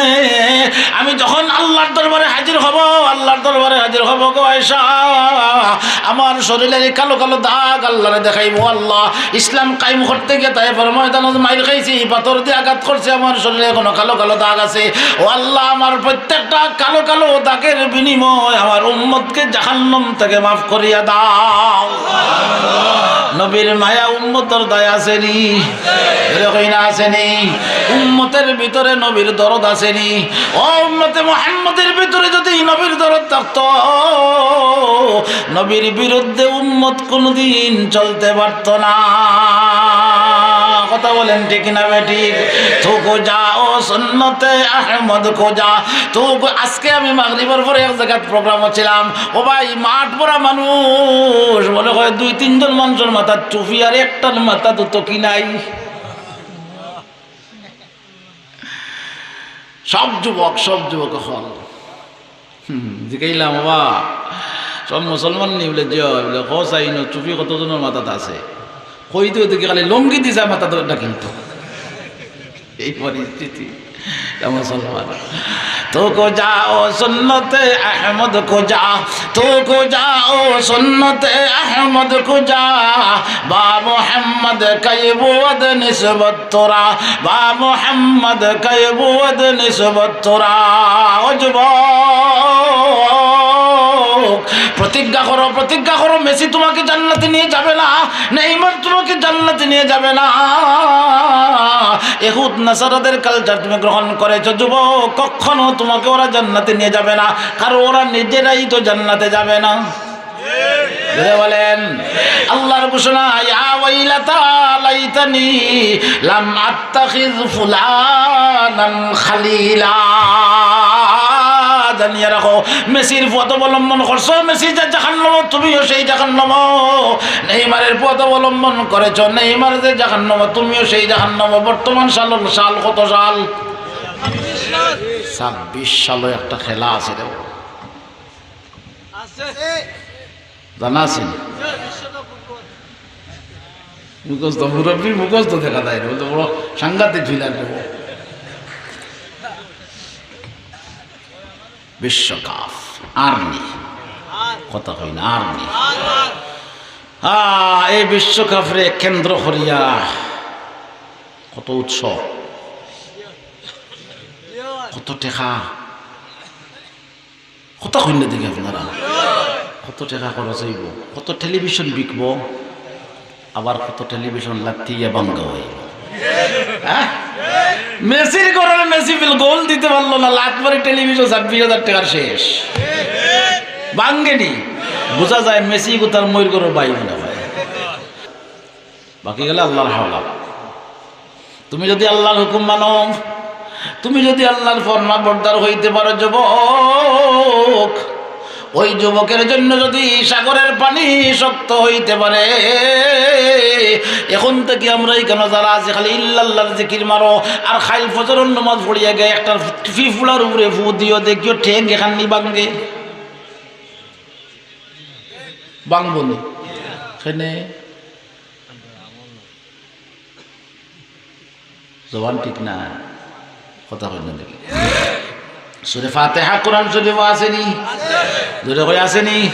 আমি যখন আল্লাহর দরবারে হাজির হব, আল্লাহর দরবারে হাজির হব গো আয়েশা, আমার শরীরের এই কালো কালো দাগ আল্লাহরে দেখাইবো, "আল্লাহ, ইসলাম কায়েম করতে গিয়া তায়েফের ময়দানো মাইর খাইছি, পাথর দিয়া আঘাত করছে, আমার শরীরে এখনো কালো কালো দাগ আছে। ও আল্লাহ, আমার প্রত্যেকটা কালো কালো দাগের বিনিময়ে আমার উম্মতকে জাহান্নাম থেকে মাফ করিয়া দাও।" নবীর মায়া উম্মতর দায় আছে নি? এরকম না আছে নি? উম্মতের ভিতরে নবীর দরদ আছে নি? ও উম্মতে মুহাম্মদের ভিতরে যদি নবীর দরদ থাকতো, নবীর বিরুদ্ধে উম্মত কোনোদিন চলতে পারতো না। কথা বলেন ঠিক না বেঠিক? "তু কো যা ও সুন্নতে আহমদ কো যা।" তু কো-, আজকে আমি মাগরিবের পরে এক জাগাত প্রোগ্রামো ছিলাম, ও ভাই, মাঠ ভরা মানুষ, মনে হয় দুই তিনজন মানুষর মাথাত টুপি আর একটার মাথাত তো কি নাই। সব যুবক, সব যুবক অকল। হুম, জিগাইলাম, "বাবা, সব মুসলমান নি?" বলে, "জি অয়।" বলে, "কও চাই, ইনো টুপি কতজনর মাথাত আছে?" কইতে কইতে কি খালি লুঙ্গি দিছে মাথাত না কিন্তু। এই পরিস্থিতি, ইটা মুসলমান। "তু কো যা ও সুন্নতে আহমদ কো যা, তু কো যা ও সুন্নতে আহমদ কো যা, বা মোহাম্মদ কই বুয়দ নিসবত তোরা, বা মোহাম্মদ কই বুয়দ নিসবত তোরা।" ও যুবক, প্রতিজ্ঞা করো, প্রতিজ্ঞা করো, মেসি তোমাকে জান্নাতে নিয়ে যাবে না, নেইমার তোমাকে জান্নাতে নিয়ে যাবে না। ইহুদ নাসারাদের কালচার তুমি গ্রহণ করেছো যুবক, কখনো তোমাকে ওরা জান্নাতে নিয়ে যাবে না, কারণ ওরা নিজেরাই তো জান্নাতে যাবে না। জোরে বলেন, আল্লাহর ঘোষণা, "ইয়া ওয়াইলাতা লাইতানি লাম আত্তাখিজ ফুলানান খালিলা।" জানিয়ে রাখো, মেসির পথ অবলম্বন করছো, মেসি যে জাহান্নামো, তুমিও সেই জাহান্নামো। নেইমারের পথ অবলম্বন করেছো, নেইমার যে জাহান্নামো, তুমিও সেই জাহান্নামো। বর্তমান সাল, সাল কত সাল? ছাব্বিশ সালো একটা খেলা আছে রে। জানা আছে? মুখস্থ, মুরব্বীর মুখস্থ দেখা যায় না, বলতে বড় সাংঘাতিক ফিলার দেবো। বিশ্বকাপ আর নি, কথা কই না, আর নি। আ, এই বিশ্বকাপরে কেন্দ্র করিয়া কত উৎসব, কত টেকা, কথা কই না দেখি আপনারা, কত টেকা খরচ অইবো, কত টেলিভিশন বিকবো, আবার কত টেলিভিশন লাত্থি ইয়া ভাঙ্গা অইবো। হ্যাঁ? মেসির ঘরর মেসি ফিল গোল দিতে পারলো না, লাত মারি টেলিভিশন ছাব্বিশ হাজার টেকার শেষ। ভাঙ্গেনি। বুঝা যায় মেসি গুতার মইর ঘরর ভাই মনে হয়। বাকি গেলে আল্লাহর হাওলা। তুমি যদি আল্লাহর হুকুম মানো, তুমি যদি আল্লাহর ফরমাবরদার হইতে পারো যুবক, ওই যুবকের জন্য যদি সাগরের পানি শক্ত হইতে পারে, এখন থেকে আমরা এখানে যারা আছি খালি ইল্লাল্লাহর জিকির মারো, আর খাইল ফজরর নামাজ পড়িয়া গিয়া একটা ফিফুলার উপরে ফু দিও, দেখিও ঠেং এখান নি ভাঙ্গে, ভাঙ্গবো নি। এখানে জবান ঠিক না, কথা কই না দেখি। সূরা ফাতিহা কোরআন শরীফো আছে নি? জোরে কই আছে নি?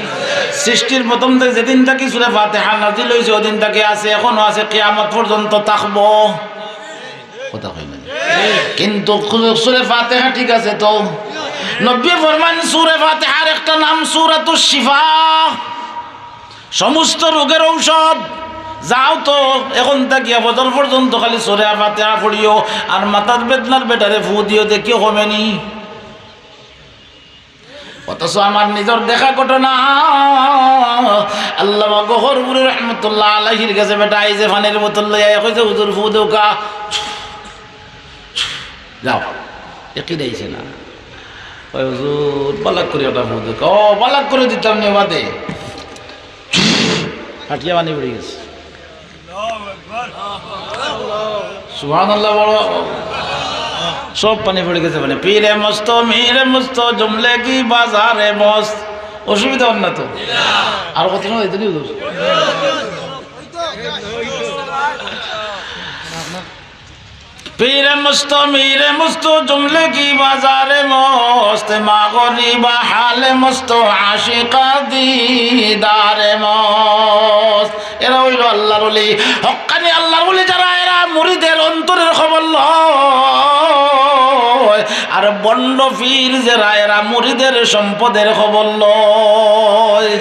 সৃষ্টির প্রথম থেকে যেদিন থাকি সূরা ফাতিহা নাজিল হইছে, ওদিন থাকি আছে, এখনো আছে, কিয়ামত পর্যন্ত থাকবো। কথা কই না। কিন্তু সূরা ফাতিহা ঠিক আছে তো? নবী ফরমান, সূরা ফাতিহার একটা নাম সূরাতুশ শিফা। সমস্ত রোগের ঔষধ। যাও তো, এখন থাকিয়া ফজর পর্যন্ত খালি সূরা ফাতিহা পড়িও, আর মাথার বেদনার বেটারে ফু দিও, দেখিও কমেনি। অথচ আমার নিজর দেখা ঘটনা, আল্লামা গহরপুরী রহমতুল্লাহ আলাইহির গেছে বেটা আইছে পানির বোতল লইয়া, কইছে, "হুজুর, ফু দেউক্কা।" যাও, একই দিছে না। কয়, "হুজুর, বালাক করি একটা ফু দেউক্কা।" "ও, বালাক করি দিতাম নি বাদে।" ফাটিয়া পানি পড়ি গেছে। সুবহানাল্লাহ বলো। সব পানি পড়ি গেছে পানি। পীরে মস্ত, মীরে মস্ত, জুমলে কি বাজারে মস্ত। অসুবিধা অর না তো? আর কত সময় দিতে নি হুজুর? পীরে মস্ত, মীরে মস্ত, জুমলে কি বাজারে মস্ত, মা গরিবা হালে মস্ত, আশিকা দিদারে মস্ত। এরা অইলো আল্লাহর ওলি। হক্কানি আল্লাহর ওলি যারা, এরা মুরিদের অন্তরের খবর লয়। আর ভণ্ড পীর যারা, এরা মুরিদের সম্পদের খবর লয়।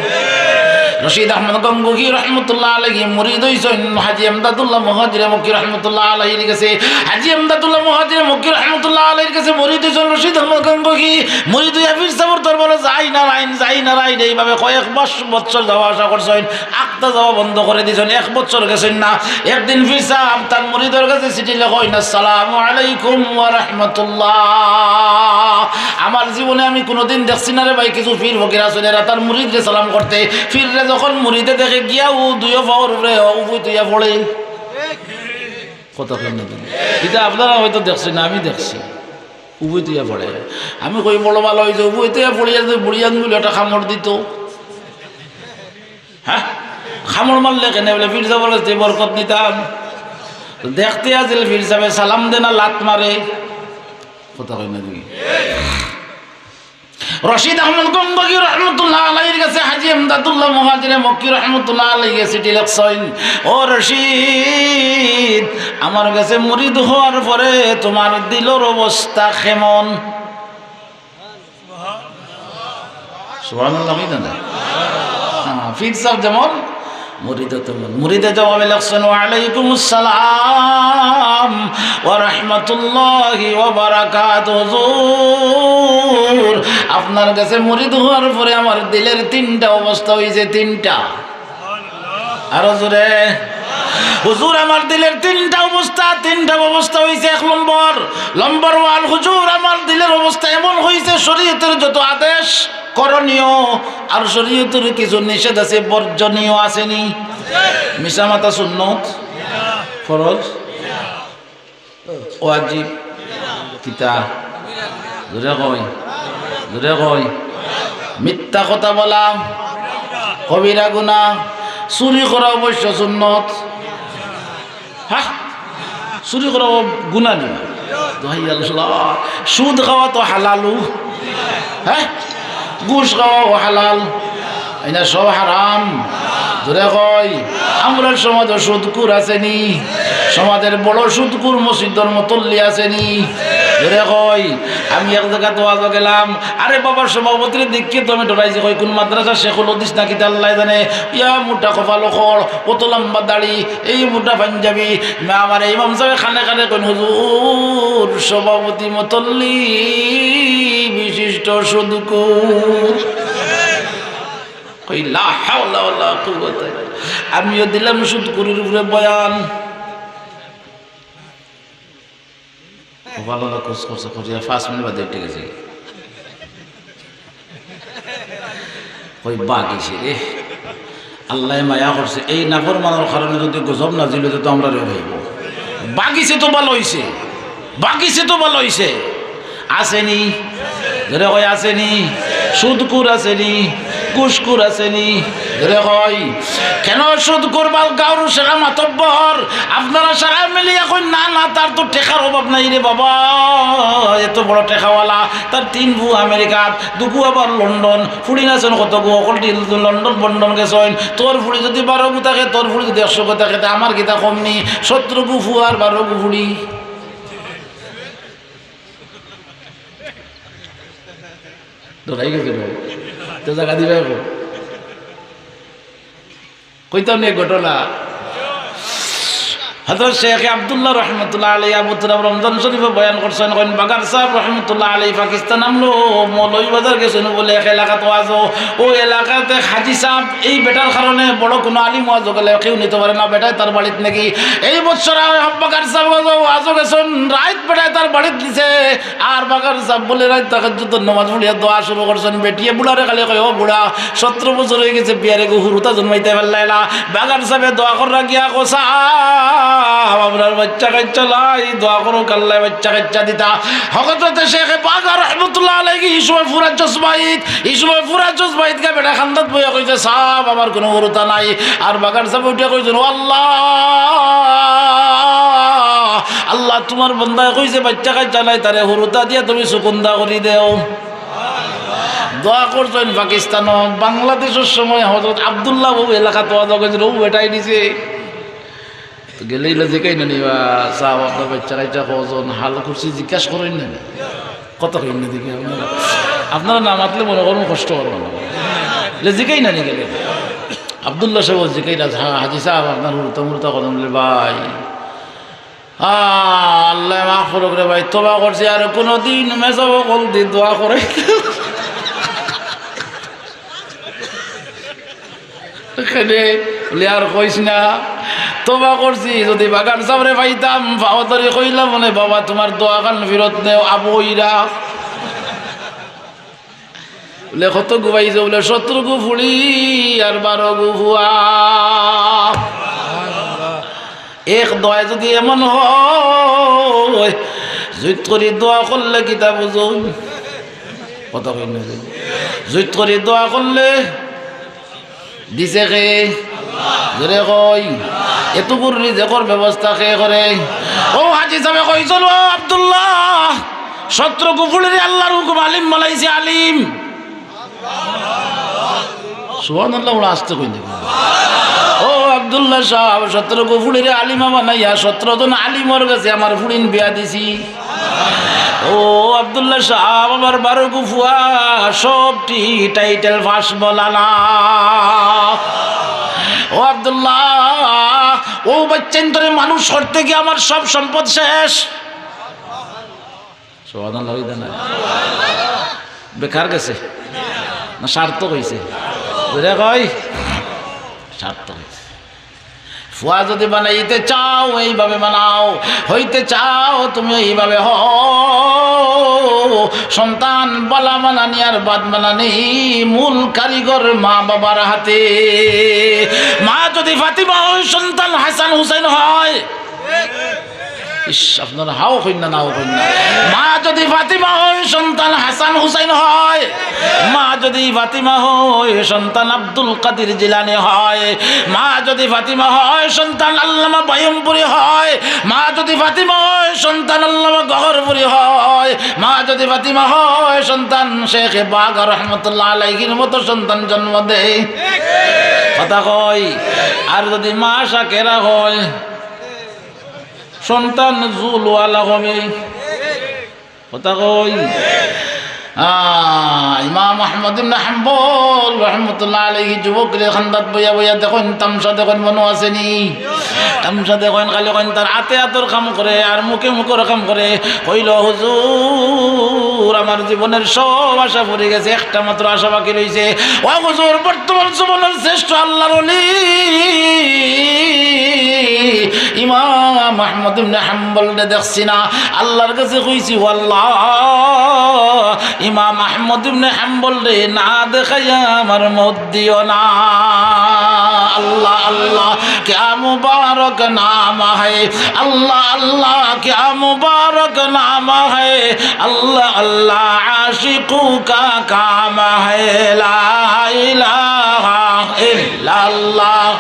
রশিদ আহমদ গঙ্গোহী রহমতুল্লাহ আলাইহি মুরিদ অইছইন হাজী এমদাদুল্লাহ মুহাজিরে মক্কি রহমতুল্লাহ আলাইহির গেছে। হাজী এমদাদুল্লাহ মুহাজিরে মক্কি রহমতুল্লাহ আলাইহির গেছে মুরিদ অইছইন রশিদ আহমদ গঙ্গোহী। মুরিদ অইয়া পীর সাবর দরবারো যাই না রাইন, যাই না রাইন, এইভাবে কয়েক বছ-, বছর যাওয়া আসা করছইন। আখতা যাওয়া বন্ধ করি দিছইন, এক বছর গেছইন না। একদিন পীর সাব তান মুরিদর গেছে চিঠি লেখইন, "আসসালামু আলাইকুম ওয়া রাহমাতুল্লাহ। আমার জীবনে আমি কুনুদিন দেখছি না রে ভাই, কিছু পীর ফকির আছইন, এরা তার মুরিদরে সালাম করতে।" পীররে যখন মুরিদে দেখে গিয়া উ দুইও পাওর উপরে উবুই তুইয়া পড়ে। কথা কই না তুমি? ইটা আপনারা হয়তো দেখছইন না, আমি দেখছি। উবুই তুইয়া পড়ে। আমি কই, "বড় ভালা অইছে, উবুই তুইয়া পড়িয়া যদি বুড়িয়ান বলে একটা কামড় দিত।" হ্যাঁ? কামড় মারলে কেনে? বলে, "পীর সাবর গেছ থাকি বরকত নিতাম।" তো দেখতে আছিল পীর সাবে সালাম দে না লাত মারে। কথা কই না দেখি। রশিদ আহমদ গঙ্গোহী রহমতুল্লাহ আলাইহির গেছে হাজী এমদাদুল্লাহ মুহাজিরে মক্কি রহমতুল্লাহ আলাইহি চিঠি লেখছইন, "ও রশিদ, আমার গেছে মুরিদ হওয়ার পরে তুমার দিলর অবস্থা কেমন?" সুবহানাল্লাহ, কইতা না? হ্যাঁ, পীর সাব যেমন, মুরিদও তেমন। মুরিদে জবাবে লেখছইন, "ওয়ালাইকুমুস সালাম ওয়া রাহমাতুল্লাহি ওয়া বারাকাতুহু।" হুজুর, আপনার গেছে মুরিদ হওয়ার পরে আমার দিলের তিনটা অবস্থা অইছে, তিনটা। আরো জোরে। হুজুর, আমার দিলের তিনটা অবস্থা, তিনটা অবস্থা অইছে। এক নম্বর, নম্বর ওয়ান, হুজুর, আমার দিলের অবস্থা এমন অইছে, শরীয়তের যত আদেশ করণীয় আর শরীয়তের কিছু নিষেধ আছে, বর্জনীয় আছে নি? মিছা মাতা সুন্নত, ফরজ। ওয়াজিব। কিতা? জোরে কই, জোরে কই। মিথ্যা কথা বলা কবিরা গুনাহ, চুরি করা অবশ্য সুন্নত। হ্যাঁ, চুরি করা গুনাহ নি? দোহাই আল্লাহ, সুদ খাওয়া তো হালালু। হ্যাঁ, ঘুষ খাওয়াও হালাল, ইনা সব হারাম। জোরে কই, আমরার সমাজো সুদখুর আছেনি? সমাজর বড় সুদখুর মসজিদর মুতল্লি আছেনি? জোরে কই, আমি এক জাগাত ওয়াজো গেলাম, আরে বাবা, সভাপতিরে দেখিয়া তো আমি ডরাইছি, কই কুন মাদ্রাসা শেখুল হাদিস না কিতা আল্লায় জানে, ইয়া মুটা কপালো খড়, অত লম্বা দাড়ি, এই মুটা পাঞ্জাবি, মা আমার ইমাম সাবে কানে কানে কইন, "হুজুর, সভাপতি মুতল্লি বিশিষ্ট সুদখুর।" কই, "লা হাওলা ওয়ালা কুওয়াতা ইল্লা বিল্লাহ।" আমিও দিলাম সুদখুরির উপরে বয়ান। কপালো খড় করছে, করিয়া পাঁচ মিনিট বাদে উঠি গেছে। কই, বাগিছে রে। আল্লায় মায়া করছে, এই নাফরমানর কারণে যদি গজব নাজিল অইতো তো আমরারেও খাইবো। বাগিছে তো ভালা অইছে, বাগিছে তো ভালা অইছে। আছেনি? জোরে কই, আছেনি? সুদখুর আছেনি? ঘুষখুর আছেনি? জোরে কই। কেন সুদখুর বা গাউর সেরা মাতব্বর? আপনারা সারা মিলিয়া কইন, "না, না, তার তো টেকার অভাব নাই রে বাবা, এত বড় টেকাওয়ালা, তার তিন ফুয়া আমেরিকাত, দুগু আবার লন্ডন, ফুড়িন আছইন কতগু, হকলটি লন্ডন বন্ডন গেছইন। তোর ফুড়ি যদি বারোগু থাকে, তোর ফুড়ি যদি একশোগু থাকে, তে আমার কিতা কম নি? সতরোগু ফুয়া আর বারোগু ফুড়ি।" ডরাই গেছে গো। তো জাগা দিবা এখন। কইতাম নি এক ঘটনা। হযরত শেখ আব্দুল্লাহ রহমতুল্লাহ আলাইহি আবু তুরাব রমজান শরীফো বয়ান করছইন, কইন বাগার সাব রহমতুল্লাহ আলাইহি পাকিস্তান আমলো মৌলভীবাজার গেছইন বুলে এক এলাকাত ওয়াজো। অউ এলাকাত এক হাজি সাব, এই বেটার কারণে বড় কুনু আলিম ওয়াজো গেলে কেউ নিতো পারে না, বেটায় তার বাড়িত নেকি। এই বছর আ-, বাগার সাব ওয়াজো, ওয়াজো গেছইন, রাইত বেটায় তার বাড়িত নিছে। আর বাগার সাব বুলে রাইত তাহাজ্জুদর নামাজ পড়িয়া দোয়া শুরু করছইন। বেটিয়ে বুড়ারে খালি কয়, "ও বুড়া, সতরো বছর অইগেছে, বিয়ারে গু হুরুতা জন্মাইতায় পারলায় না।" বাগার সাবে দোয়া কররা গিয়া কয়, "সাব, আমরার বাইচ্চা কাইচ্চা নাই, দোয়া করউক আল্লায় বাইচ্চা কাইচ্চা দিতা।" হযরতে শেখে বাগা রহমতুল্লাহ আলাইহি ই সময় ফুরা জজবাইত, ই সময় ফুরা জজবাইত গিয়া বেটা কান্দাত বইয়া কইছে, "সাব, আমার কুনু হুরুতা নাই।" আর বাগার সাবে উঠিয়া কইছইন, "ও আল্লাহ, আল্লাহ, তুমার বন্দায় কইছে বাইচ্চা কাইচ্চা নাই, তারে হুরুতা দিয়া তুমি সুকুন্দা করি দেও।" দোয়া করছইন পাকিস্তানো, বাংলাদেশর সময় হযরত আব্দুল্লাহ অউ এলাকাত ওয়াজো গেছইন, অউ বেটায় নিছে। তো গেলে ইলা জিকাইন না নি বা, "সাব, আপনার বাইচ্চা কাইচ্চা কয়জন?" হাল খুশি জিকাইন করইন না নি? কথা কইন না দেখি আপনারা। আপনারা না মাতলে মনে করইন কষ্ট করইন না। ইলা জিকাইন না নি গেলে? আব্দুল্লাহ সাব জিকাইন, "হ্যাঁ, হাজি সাব, আপনার হুরুতা মুরুতা কয়জন?" বুলে, "ভাই, আ, আল্লায় মাফ করউক রে ভাই, তওবা করছি, আর কুনুদিন মেজাব অকলদি দোয়া করাইতাম না।" কেনে? বুলে, "আর কইস না, তওবা করছি, যদি বাগার সাবরে পাইতাম, পাও ধরি কইলাম অনে, 'বাবা, তুমার দোয়াখান ফিরত নেও, আবু অইরা।'" বুলে, "কতগু পাইছো?" বুলে, "সতরোগু ফুড়ি আর বারোগু ফুয়া।" এক দোয়ায় যদি এমন হয়, জুইত করি দোয়া করলে কিতা বুঝো? কথা কইন না যে। জুইত করি দোয়া করলে দিছে কে? জোরে কই। এতগুর রিজেকর ব্যবস্থা কে করে? অউ হাজি সাবে কইছইন, "ও আব্দুল্লাহ, সতরোগু ফুড়িরে আল্লার হুকুম আলিম বানাইছে, আলিম।" সুবহানাল্লাহ, ওরা আস্তে কইন দেখি। "ও আব্দুল্লাহ সাব, সতরোগু ফুড়িরে আলিমা বানাইয়া সতরো জন আলিমর গেছে আমার ফুড়িন বিয়া দিছি।" ও আব্দুল্লাহ সাব, আমার বারোগু ফুয়া সবটি টাইটেল পাস মৌলানা। ও আব্দুল্লাহ, অউ বাইচ্চাইন্তরে মানুষ করতে গিয়া আমার সব সম্পদ শেষ। সুবহানাল্লাহ, অইদে না? বেকার গেছে? না সার্থক অইছে? বুঝা কই? সার্থক অইছে। ফুয়া যদি বানাইতে চাও, এইভাবে বানাও, হইতে চাও তুমি, এইভাবে হও। সন্তান বালা বানানি আর বাদ বানানি মূল কারিগর মা বাবার হাতে। মা যদি ফাতিমা হয়, সন্তান হাসান হুসেন হয়। ইস, আপনারা হাও কইন না, নাও কইন না। মা যদি ফাতিমা হয়, সন্তান হাসান হুসেন হয়। মা যদি ফাতিমা হয়, সন্তান আব্দুল কাদির জিলানী হয়। মা যদি ফাতিমা হয়, সন্তান আল্লামা বায়ুমপুরী হয়। মা যদি ফাতিমা হয় সন্তান আল্লামা গহরপুরি হয়, মা যদি ফাতিমা হয় সন্তান শেখ বাগা রহমতুল্লাহ আলাইহির মতো সন্তান জন্ম দেয়। কথা কই। আর যদি মা শাকেরা হয়, সন্তান জুলওয়ালা হবে। কথা কই। আহ, ইমাম আহমদ ইবনে হাম্বল রহমতুল্লাহ আলাইহি যুবকরে খান্দাত বইয়া বইয়া দেখইন, তামশা দেখইন, মনো আছে নি? তামশা দেখইন, খালি কইন তার আতে আতর কাম করে আর মুখে মুখর কাম করে। কইল, "হুজুর, আমার জীবনের সব আশা ফুরি গেছে, একটা মাত্র আশা বাকি রইছে।" ও হুজুর, বর্তমান জীবনের শ্রেষ্ঠ আল্লাহর ওলি ইমাম আহমদ ইবনে হাম্বলরে দেখছি না। আল্লাহর কাছে কইছি, "ও আল্লাহ, ইমাম আহমদ ইবনে হাম্বলরে না দেখাইয়া আমার মউত দিও না।" আল্লাহ, আল্লাহ, ক্যা মুবারক নাম হে। আল্লাহ, আল্লাহ, ক্যা মুবারক নাম হে। আল্লাহ, আল্লাহ, আশিকু কা কাম হে। লা ইলাহা ইল্লাল্লাহ।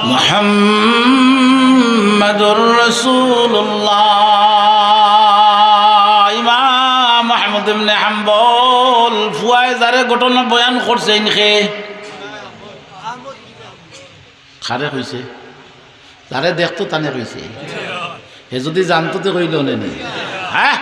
মুহাম্মাদুর রাসূলুল্লাহ। ইমাম আহমদ ইবনে হাম্বল ফুয়ায় যারে ঘটনা বয়ান করছে, ইনকে কারে কইছে? যারে দেখতো তানে কইছে। হে যদি জানতো তে কইলো নে নি? হ্যাঁ?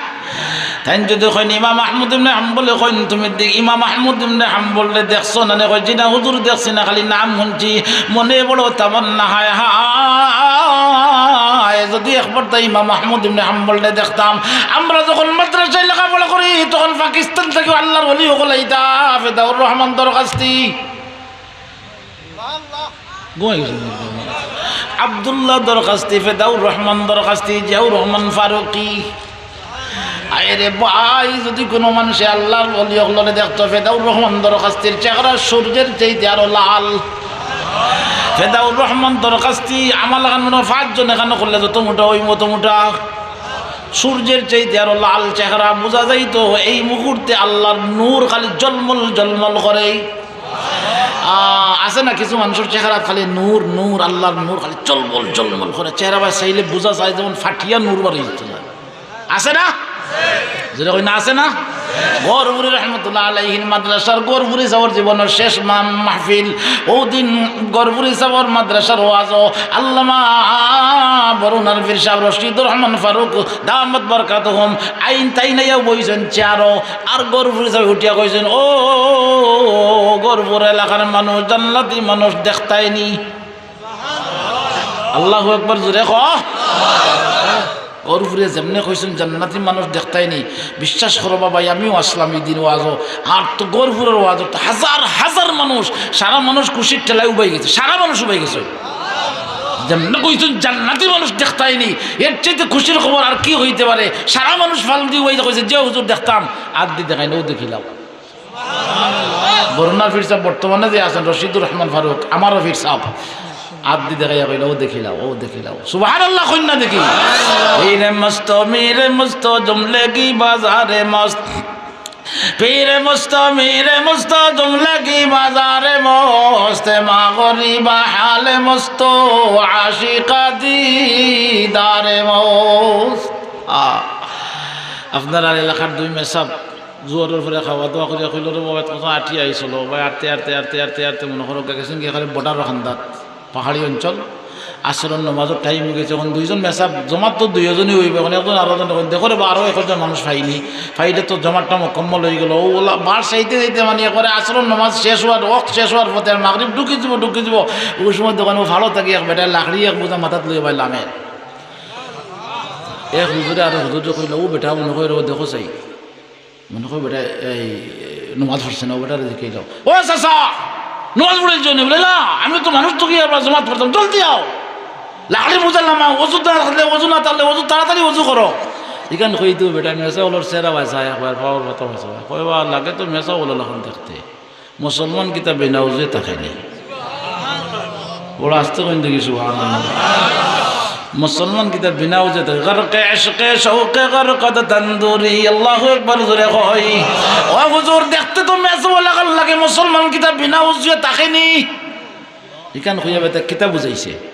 তাইন যদি কইন, ইমাম আহমদ ইবনে হাম্বলে কইন, "তুমি দে-, ইমাম আহমদ ইবনে হাম্বলরে দেখছো না নে?" কই, "জি না হুজুর, দেখছি না, খালি নাম হুনছি, মনে বড় তামান্না, হায় হায়, যদি একবার তাই ইমাম আহমদ ইবনে হাম্বলরে দেখতাম।" আমরা যখন মাদ্রাসায় লেখাপড়া করি, তখন পাকিস্তান থাকি আল্লাহর ওলি অকল আইতা, ফেদাউর রহমান দরখাস্তি। ঘুমাই গেছে। আব্দুল্লাহ দরখাস্তি, ফেদাউর রহমান দরখাস্তি, জিয়াউর রহমান ফারুকি। আরে ভাই, যদি কুনু মানষে আল্লাহর ওলি অকলরে দেখতো, ফেদাউর রহমান দরখাস্তির চেহারা সূর্যের চাইতে আরো লাল। ফেদাউর রহমান দরখাস্তি আমার লাখান মনে হয় পাঁচজন এখানো করলে যত মুটা, ওই মতো মুটা। সূর্যের চাইতে আরো লাল চেহারা, বুঝা যাইতো এই মুহূর্তে আল্লাহর নূর খালি জলমল জলমল করে। আহ, আছে না কিছু মানুষর চেহারা খালি নূর, নূর, আল্লাহর নূর খালি জলমল জলমল করে। চেহারা বায় চাইলে বুঝা যায় যেমন ফাটিয়া নূর বারই যেতে যায়। আছে না? জোরে কই না, আছে না? গহরপুরি রহমতুল্লাহ আলাইহির মাদ্রাসার গহরপুরি সাবর জীবনর শেষ মা-, মাহফিল। অউ দিন গহরপুরি সাবর মাদ্রাসার ওয়াজো আল্লামা বরুণার পীর সাব রশিদুর রহমান ফারুক দামাত বারাকাতুহুম আইন তাইন আইয়া বইছইন চেয়ারো। আর গহরপুরি সাবে উঠিয়া কইছইন, "ও গহরপুর এলাকার মানুষ, জান্নাতি মানুষ দেখতায়নি।" আল্লাহু আকবার, জোরে ক। গহরপুরে যেমনে কইছইন, "জান্নাতি মানুষ দেখতায়নি।" বিশ্বাস করো বা ভাই, আমিও আসলাম ই দিন ওয়াজো। আর তো গহরপুরর ওয়াজো তো হাজার হাজার মানুষ, সারা মানুষ খুশির ঠেলায় উবাই গেছে, সারা মানুষ উবাই গেছে। যেমনে কইছইন, "জান্নাতি মানুষ দেখতায়নি", এর চাইতে খুশির খবর আর কি হইতে পারে? সারা মানুষ ফাল দি উবাই কইছে, "যে হুজুর দেখতাম", আত দি দেখাইন, অউ দেখিলাও। বরুণার পীর সাব বর্তমানে যে আছেন, রশিদুর রহমান ফারুক, আমারও পীর সাব, আত দি দেখাইয়া কইলা, "অউ দেখিলাও, অউ দেখিলাও।" সুবহানাল্লাহ কইন না দেখি। পীরে মস্ত, মীরে মস্ত, জুমলেগি বাজারে মস্ত। পীরে মস্ত, মীরে মস্ত, জুমলেগি বাজারে মস্ত। মা গরিবা হালে মস্ত, আশিকা দিদারে মস্ত। আ, আপনারার এলাকার দুই মেসাব জোহরর পরে খাওয়া দাওয়া করিয়া কইল, "রে বাবা, কত আটিয়া আইছলো, ভাই, আটতে, আটতে, আটতে, আটতে, আটতে মনে করো গেছইন গিয়া খালি বর্ডারর কান্দাত, পাহাড়ি অঞ্চল, আসরর নমাজর টাইম অই গেছে, এখন দুইজন মেসাব, জমাত তো দুইজনই অইবো, এখন একজন আরো জন, এখন দেখো রে বা, আরো একজন মানুষ পাইনি, পাইলে তো জমাতটা মুকাম্মল অই গেলো।" অউ ওলা বাস চাইতে চাইতে মানে একবারে আসরর নমাজ শেষ অওয়ার, ওয়াক্ত শেষ অওয়ার পথে আর মাগরিব ঢুকি যিবো, ঢুকি যিবো, অউ সময় দোকানো ভালো থাকি এক বেটায় লাকড়ি এক বুঝা মাথাত লইয়া ভাই লামে। এক হুজুরে আরো হুজুররে কইলো, "ও বেটা, মনে কয় রে, দেখো চাই।" মনে কয় বেটা এই নমাজ পড়ছে না, ও বেটারে জিকাইলো, "ও চাচা, নমাজ পড়িলছো নি?" বলে, "না, আমি তো মানুষ তো কি আবার জমাত পড়তাম, জলদি আও। লাকড়ি বুঝা লামাও, অজু না থাকলে, অজু না থাকলে, অজু তাড়াতাড়ি অজু করো।" ইখান কইতো বেটা মেসাব অকলর চেহারা বায় চায়, একবার পাওর পাতা বায় চায়। কয় বা লাগে তো মেসাব অকল লাখান দেখতে। মুসলমান কিতা বিনা উজুয়ে থাকে নি? বড় আস্তে কইন দেখি সুবহানাল্লাহ। মুসলমান কিতা বিনা উজুয়ে থাকে? গরকে ইশকে শৌকে গরকদ তন্দুরি। আল্লাহু আকবার জোরে কই। ও হুজুর, দেখতে তো মেসাব লাখান লাগে, মুসলমান কিতা বিনা উজুয়ে থাকে নি? ইখান কইয়া বেটা কিতা বুঝাইছে?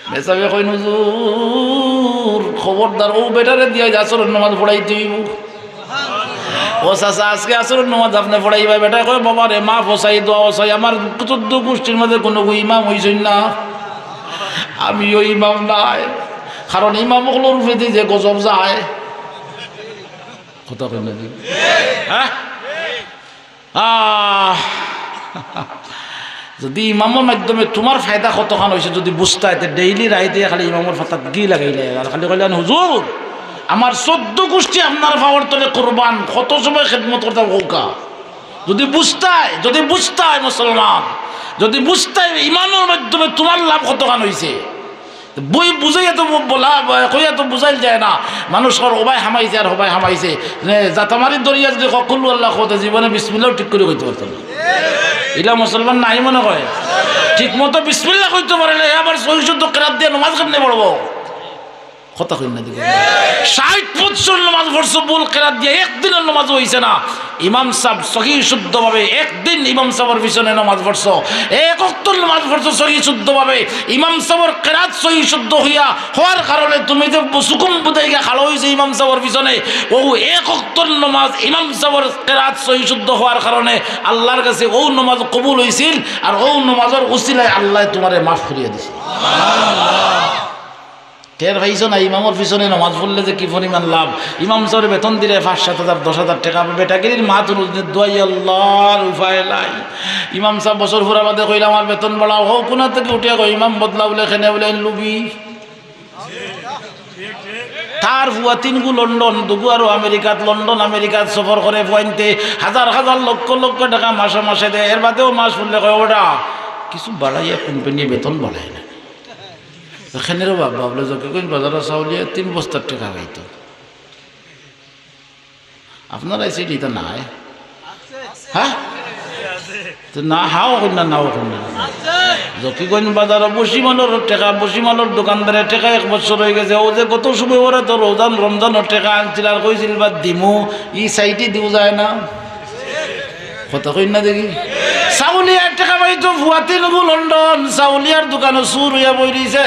মেসাবে কইন, "হুজুর, খবরদার, অউ বেটারে দিয়া আইজ আসরর নমাজ পড়াইতে অইবো।" "ও চাচা, আজকে আসরর নমাজ আপনে পড়াইবা?" বেটায় কয়, "বাবারে, মাফ চাই, দোয়া চাই, আমার চৌদ্দ গুষ্টির মাঝে কুনুগু ইমাম অইছইন না, আমিও ইমাম নায়, কারণ ইমাম অকলর উপরেদি যে গজব যায়।" কথা কইন না দেখি। হ্যাঁ? আহ, যুদি ইমামর মাধ্যমে তুমার ফায়দা কতখান অইছে যুদি বুঝতায়, তে ডেইলি রাইতে খালি ইমামর ফাতাত ঘি লাগাইলে, আর খালি কইলাম, "হুজুর, আমার চৌদ্দ গুষ্টি আপনার পাওর তলে কুরবান, কত সময় খেদমত করতাম কউক্কা।" যুদি বুঝতায়, যুদি বুঝতায় মুসলমান, যুদি বুঝতায় ইমামর মাধ্যমে তুমার লাভ কতখান অইছে। বই বুঝাইয়া তো বলা, কইয়া তো বুঝাইল যায় না। মানুষ কর, "ওবায় হামাইছে আর হবায় হামাইছে।" জাতামারি দরিয়া যুদি কয়, "কুল হু আল্লাহ" কইতে, জীবনে বিসমিল্লাও ঠিক করি কইতে পারতো না। ইলা মুসলমান নাই মনে কয়। ঠিক মতো বিসমিল্লাহ কইতে পারে না, এ আবার সহি শুদ্ধ কেরাত দিয়া নমাজ কেমনে পড়বো? কথা কইন না দেখি। ষাইট বছর নমাজ পড়ছো ভুল কেরাত দিয়া, একদিনর নমাজ অইছে না। ইমাম সাব সহি শুদ্ধভাবে একদিন ইমাম সাবর পিছনে নমাজ পড়ছো, এক ওয়াক্তর নমাজ পড়ছো সহি শুদ্ধভাবে, ইমাম সাবর কেরাত সহি শুদ্ধ হইয়া, হওয়ার কারণে তুমি যে সুকুম বুঝাই গিয়া খাড়া অইছো ইমাম সাবর পিছনে, অউ এক ওয়াক্তর নমাজ ইমাম সাবর কেরাত সহি শুদ্ধ হওয়ার কারণে আল্লাহর কাছে অউ নমাজ কবুল অইছিল, আর অউ নমাজর উসিলায় আল্লায় তুমারে মাফ করিয়া দিছে। টের পাইছো না, ইমামর পিছনে নমাজ পড়লে যে কি পরিমাণ লাভ। ইমাম সাবরে বেতন দিলে পাঁচ সাত হাজার, দশ হাজার টেকা, বেটাগিরির মাত হুনলে দুয়াই আল্লাহর উপায় নাই। ইমাম সাব বছর ফুরা বাদে কইলা, "আমার বেতন বাড়াও।" হউ কুনা থাকি উঠিয়া কয়, "ইমাম বদলা বুলে কেনে?" বুলে, "লুবি।" তার ফুয়া তিনগু লন্ডন, দুগু আরো আমেরিকাত, লন্ডন আমেরিকাত সফর করে ফুয়াইন্তে, হাজার হাজার লক্ষ লক্ষ টেকা মাসে মাসে দেয়। এর বাদেও মাস ফুরলে কয়, "ওটা কিছু বাড়াইয়া কোম্পানিয়ে বেতন বাড়ায় না।" কেনে রে বাবা? বুলে, "জকিগঞ্জ বাজারো চাউলিয়া তিন বস্তার টেকা পাইতো।" আপনারা এই সিটি ইতা নাই? হ্যাঁ? তো না, হাও কইন না, নাও কইন না। জকিগঞ্জ বাজারো বসিমালর টেকা, বসিমালর দোকানদারে টেকা এক বছর অই গেছে। অউ যে গত শুক্রবারে তো রমজান, রমজানর টেকা আনছিল আর কইছিল বা দিমু, ই সাইটে দিও যায় না। কথা কইন না দেখি। চাউলিয়ার টেকা পাইতো ফুয়া তিনগু লন্ডন, চাউলিয়ার দোকানো চুর অইয়া বই রইছে।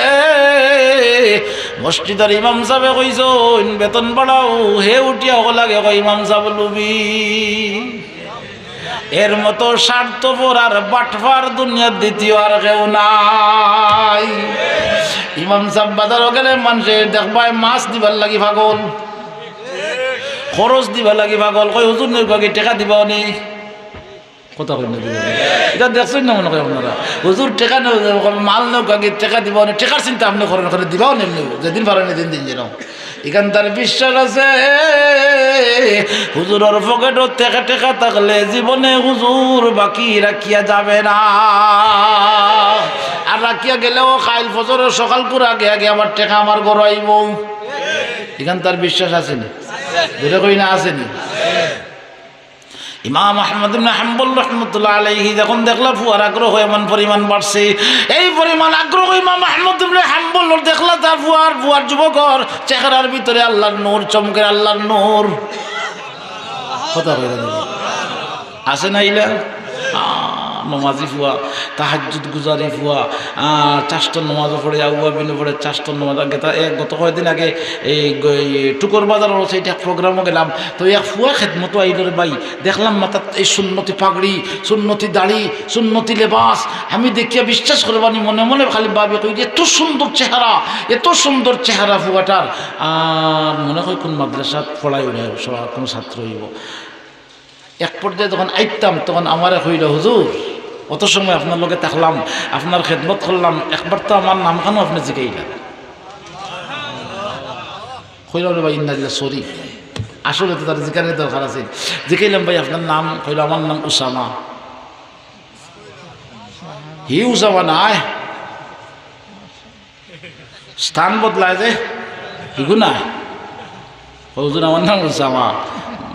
মসজিদর ইমাম সাবে কইছইন, "বেতন বাড়াও।" হে উঠিয়া হকল আগে কয়, "ইমাম সাব লুবি।" এর মতো স্বার্থপর আর বাটপার দুনিয়ার দ্বিতীয় আর কেউ নাই। ইমাম সাব বাজারো গেলে মানষে দেখবায় মাছ দিবার লাগি পাগল, খরচ দিবার লাগি পাগল। কয়, "হুজুর নেউক্কা গি, টেকা দিবাও নি।" কথা কইন না, দিবাও নি। ইতা দেখছইন না মনে কয় আপনারা? "হুজুর টেকা নেউক্কা, মাল নেউক্কা গি, টেকা দিবাও নি।" টেকার চিন্তা আপনে করইন, করে দিবাও নি, যেদিন পারইন এদিন দিন যেন। ইখান তার বিশ্বাস আছে, হুজুরর পকেটো টেকা টেকা থাকলে জীবনে হুজুর বাকি রাখিয়া যাবে না। আর রাখিয়া গেলেও কাইল ফজরর সকাল কুর আগে আগে আমার টেকা আমার ঘরো আইবো। ইখান তার বিশ্বাস আছে নি? জোরে কইন না, আছে নি? ইমাম আহমদ ইবনে হাম্বল রহমতুল্লাহ আলাইহি যখন দেখলা ফুয়ার আগ্রহ এমন পরিমাণ বাড়ছে, এই পরিমাণ আগ্রহ ইমাম আহমদ ইবনে হাম্বল দেখলা তার ফুয়ার, ফুয়ার যুবকর চেহারার ভিতরে আল্লাহর নূর চমকের, আল্লাহর নূর। কথা কইরা দিল। আছে না ইলা? আহ, নমাজি ফুয়া, তাহাজ্জুদ গুজারি ফুয়া, আহ, চাষতর নমাজও পড়ে, আউয়াবিনও পড়ে, চাষতর নমাজ। আগে তা, এ, গত কয়েকদিন আগে এই গ-, এই টুকর বাজারর সাইডে এক প্রোগ্রামও গেলাম, তো এক ফুয়া খেদমতো আইলো রে ভাই, দেখলাম মাথাত এই সুন্নতি পাগড়ি, সুন্নতি দাড়ি, সুন্নতি লেবাস। আমি দেখিয়া বিশ্বাস করবানি, মনে মনে খালি ভাবি কই, "এত সুন্দর চেহারা, এত সুন্দর চেহারা ফুয়াটার।" আর মনে হয় কোন মাদ্রাসাত পড়ায় ওরা, সব কোন ছাত্র অইবো। এক পর্যায়ে যখন আইতাম, তখন আমারে কইলো, "হুজুর, অত সময় আপনার লগে থাকলাম, আপনার খেদমত করলাম, একবার তো আমার নামখানও আপনে জিগাইলা।" কইলাম, "রে ভাই, ইন্না লিল্লাহ, sorry, আসলে তো তার জিকারের দরকার আছে।" জিকাইলাম, "ভাই, আপনার নাম?" কইলো, "আমার নাম উসামা।" হি উসামা নায়, স্থান বদলায় যে। এগু না। "হুজুর, আমার নাম ওসামা।"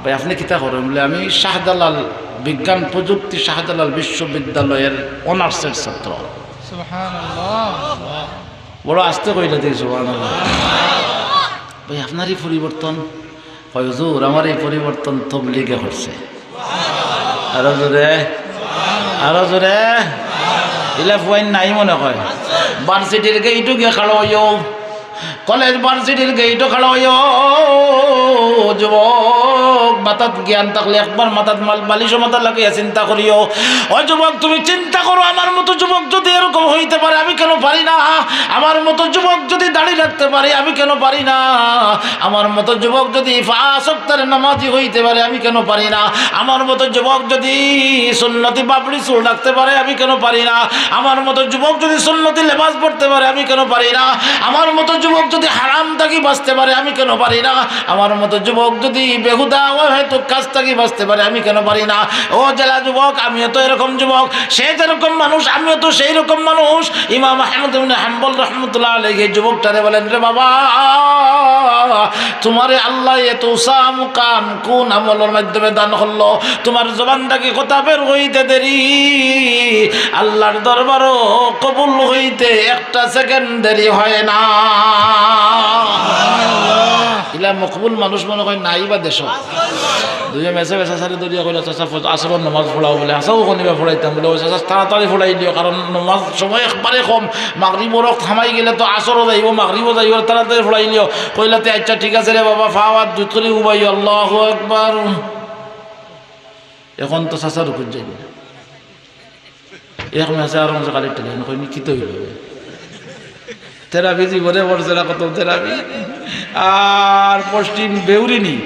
"ভাই, আপনে কিতা করেন?" বলে, "আমি শাহজালাল বিজ্ঞান প্রযুক্তি শাহজালাল বিশ্ববিদ্যালয়ের অনার্সের ছাত্র।" সুবহানাল্লাহ। বড় আস্তে কইলা দি, "সুবহানাল্লাহ।" "ভাই, আপনার এই পরিবর্তন?" কয়, "হুজুর, আমার এই পরিবর্তন তবলিগে করছে।" আরো জোরে, আরো জোরে। ইলা ফুয়াইন নাই মনে কয়। ভার্সিটির গেইটো গিয়া খাড়া অইও, কলেজ ভার্সিটির গেইটো খাড়া অইও। যুবক, মাথাত জ্ঞান থাকলে একবার মাথাত মাল-, বালিশো মাথা লাগাইয়া চিন্তা করিও। ও যুবক, তুমি চিন্তা করো, আমার মতো যুবক যদি এরকম হইতে পারে, আমি কেন পারি না? আমার মতো যুবক যদি দাড়ি রাখতে পারে, আমি কেন পারি না? আমার মতো যুবক যদি পাঁচ ওয়াক্তের নামাজি হইতে পারে, আমি কেন পারি না? আমার মতো যুবক যদি সুন্নতি বাবরি চুল রাখতে পারে, আমি কেন পারি না? আমার মতো যুবক যদি সুন্নতি লেবাস পরতে পারে, আমি কেন পারি না? আমার মতো যুবক যদি হারাম থাকি বাঁচতে পারে, আমি কেন পারি না? আমার মতো যুবক যদি বেহুদা অহেতুক কাজ থাকি বাঁচতে পারে, আমি কেন পারি না? ও জেলা যুবক, আমিও তো এরকম যুবক, সে যেরকম মানুষ, আমিও তো সেই রকম মানুষ। ইমাম আহমদ ইবনে হাম্বল রহমতুল্লাহ আলাইহি যুবকটারে বলেন, "রে বাবা, তোমারে আল্লাহ এত উঁচা মুকাম কোন আমলর মাধ্যমে দান করলো? তোমার জবান থাকি কথা বের হইতে দেরি, আল্লাহর দরবারও কবুল হইতে একটা সেকেন্ড দেরি হয় না।" ইলা মকবুল মানুষ মনে হয় নাই বা দেশ। দুইয়ে মেসে বেসা সারে দরিয়া কইলা, "চাচা, ফজ-, আসরর নামাজ পড়াও।" বলে, "আচ্ছা, ও কোনিবা পড়াইতাম।" বলে, "ওই চাচা, তাড়াতাড়ি পড়াই দিও, কারণ নামাজ সময় একবারে কম, মাগরিবর ওয়াক্ত হামাই গেলে তো আসরও যাইবো, মাগরিবও যাইবো, তাড়াতাড়ি পড়াই দিও।" কইলা, "তে আচ্ছা, ঠিক আছে রে বাবা, ফাওয়াত দুধ করে উবাই, আল্লাহু আকবার।" এখন তো চাচা রুকুত যাইবো না। এক মেসে আর মেসে খালি ঠেলাইন, কইনি, "কিতা অইলো?" তেরাবি জীবনে পড়ছে না, কত তেরাবি। আর পশ্চিম বেউরিনি,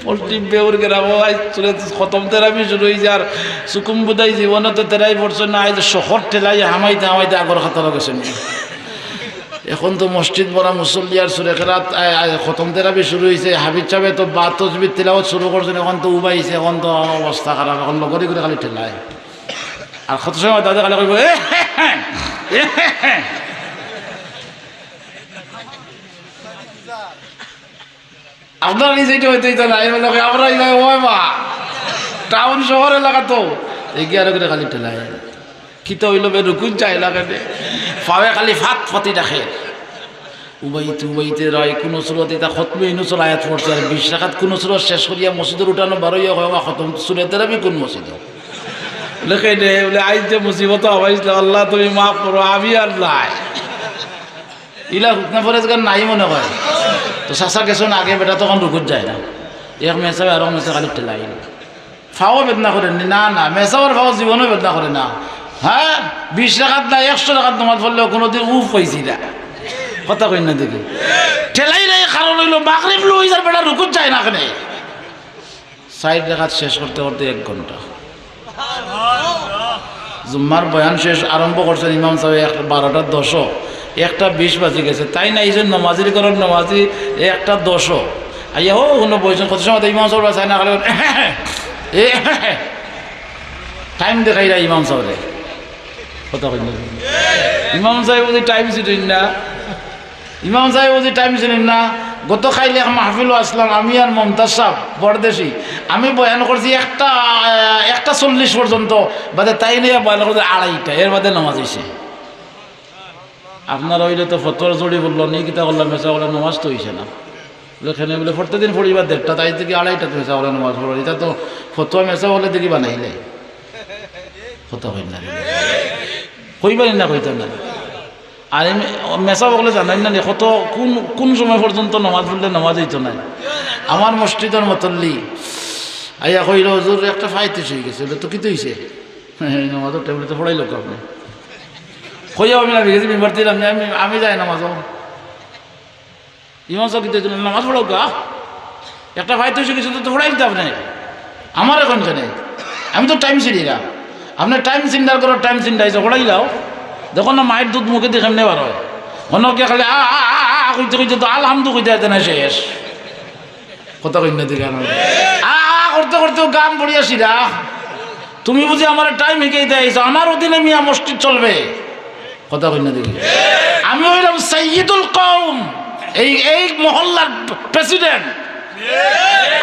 পশ্চিম বেউর গ্রামো আইজ চলে খতম তেরাবি শুরু হইছে। আর সুকুম বুদাই জীবনে তো তেরাই পড়ছে না, আইজ শহর ঠেলাই হামাইতে হামাইতে আগর খাতারও গেছে নি। এখন তো মসজিদ ভরা মুসল্লি আর সুরে কেরাত, আ, আ, খতম তেরাবি শুরু হইছে। হাফিজ সাহেবে তো বা তসবির তিলাওয়াত শুরু করছেন, এখন তো উবাইছে, এখন তো অবস্থা খারাপ, এখন লগরি করে খালি ঠেলায়। আর কত সময় দাদা খালি কইব, "এ হে হে, এ হে হে।" আপনার এই যেটা হইতে হইতো না, এই বলে, "আমরা এই ভাই, ওই বা, টাউন শহর এলাকা তো।" এগিয়ে আরো করে খালি ঠেলায়। কিতা অইলো বে, রুকুত যায় না কেনে? ফাওয়ে খালি ফাত ফাতি রাখে। উবাইতে উবাইতে রায় কোন সুরত ইতা খতমে ইউনুসর আয়াত পড়ছে, আর বিশ রাকাত কোন সুরত শেষ করিয়া মসজিদর উঠানো বারইয়া কয়, "ওবা, খতম সুরত তেরাবি কোন মসজিদো?" লেখে দে, বলে, "আইজ যে মুসিবত হামাইছলাম, আল্লাহ তুমি মাফ করো, আমি আর নাই।" ইলা হুকনা ফরেজ গান নাই মনে হয়। তো চাচা গেছইন আগে, বেটা তখন রুকুত যায় না। এক মেসাবে আর এক মেসা খালি ঠেলাইল। ফাও বেদনা করে নি? না, না, মেসাবর ফাও জীবনও বেদনা করে না। হ্যাঁ, বিশ রাকাত না, একশো রাকাত নামাজ পড়লেও কোনোদিন উফ পাইছি না। কথা কইন না দেখি। ঠেলাই নাই, কারণ অইলো মাগরিব লই যার বেটা রুকুত যায় না কেনে। চাইর রাকাত শেষ করতে করতে এক ঘন্টা। জুম্মার বয়ান শেষ, আরম্ভ করছেন ইমাম সাহেব এক, বারোটা দশো, একটা বিশ বাজি গেছে। তাইন আইছইন নমাজির ঘরর নমাজি একটা দশো। আইয়া হো হুনো বইছইন, কত সময় ইমাম সাহেব চায় না, খালি এ টাইম দেখাইরা ইমাম সাহেবরে। কথা কইন না। ইমাম সাহেব বুঝি টাইম চিনইন না? ইমাম সাহেব বুঝি টাইম চিনইন না? গত কাইল এক মাহফিলো আছলাম, আমি আর মমতাজ সাহেব পরদেশি। আমি বয়ান করছি একটা, আহ, একটা চল্লিশ পর্যন্ত, বাদে তাইন বয়ান করছে আড়াইটা, এর বাদে নামাজ অইছে। আপনার অইলে তো ফতোয়ার জড়ি বললো, নি কিতা করলাম, মেসা করলাম, নামাজ তো অইছে না। বলে, "কেনে?" বলে, "প্রত্যেকদিন পড়িবা দেড়টা, তাই দেখি আড়াইটাত মেসা করলে নামাজ পড়ো, ইটা তো ফতোয়া মেসা করলে দেখি বানাইলে।" কথা কইন না। কইবা নি না কইতা না? আর এই মে-, মেসাব অকলে জানইন না নি, কত কোন, কোন সময় পর্যন্ত নামাজ পড়লে নামাজ অইতো নায়। আমার মসজিদর মতল্লি আইয়া কইলো, "হুজুর, একটা ফাইতিস অইগেছে।" বলে, "তো কিতা অইছে?" "এই নামাজর টেবিলে তো পড়াইলো আপনে।" কইয়া আমি নামি গেছি, মেম্বার দিলাম, "আমি, আমি যাই নামাজ।" ইমাম সাহেব কিন্তু নামাজ পড়াও গা, একটা ফাইতিস অইগেছে তো, তো পড়াই দিতে আপনে। আমার এখন জানে, আমি তো টাইম চিনি না। আপনে টাইম চিন্তা করো, টাইম চিন্তা হইছে, পড়াই লাও। দেখো না, মায়ের দুধ মুখে দিয়ে কেমনে বার হয়। অনেকে খালি আ, আ, আ, আ, কইতে কইতে তো আলহামদু কইতে আছে না শেষ। কথা কইন না দিকে আমার। আ, আ, করতে করতে গান পড়িয়া সিরা। তুমি বুঝি আমার টাইম হিকাইতে আইছো, আমার অধীনে মিয়া মসজিদ চলবে। কথা কইন না দেখি। আমি অইলাম সাইয়্যিদুল কওম, এই, এই মহল্লার প্রেসিডেন্ট।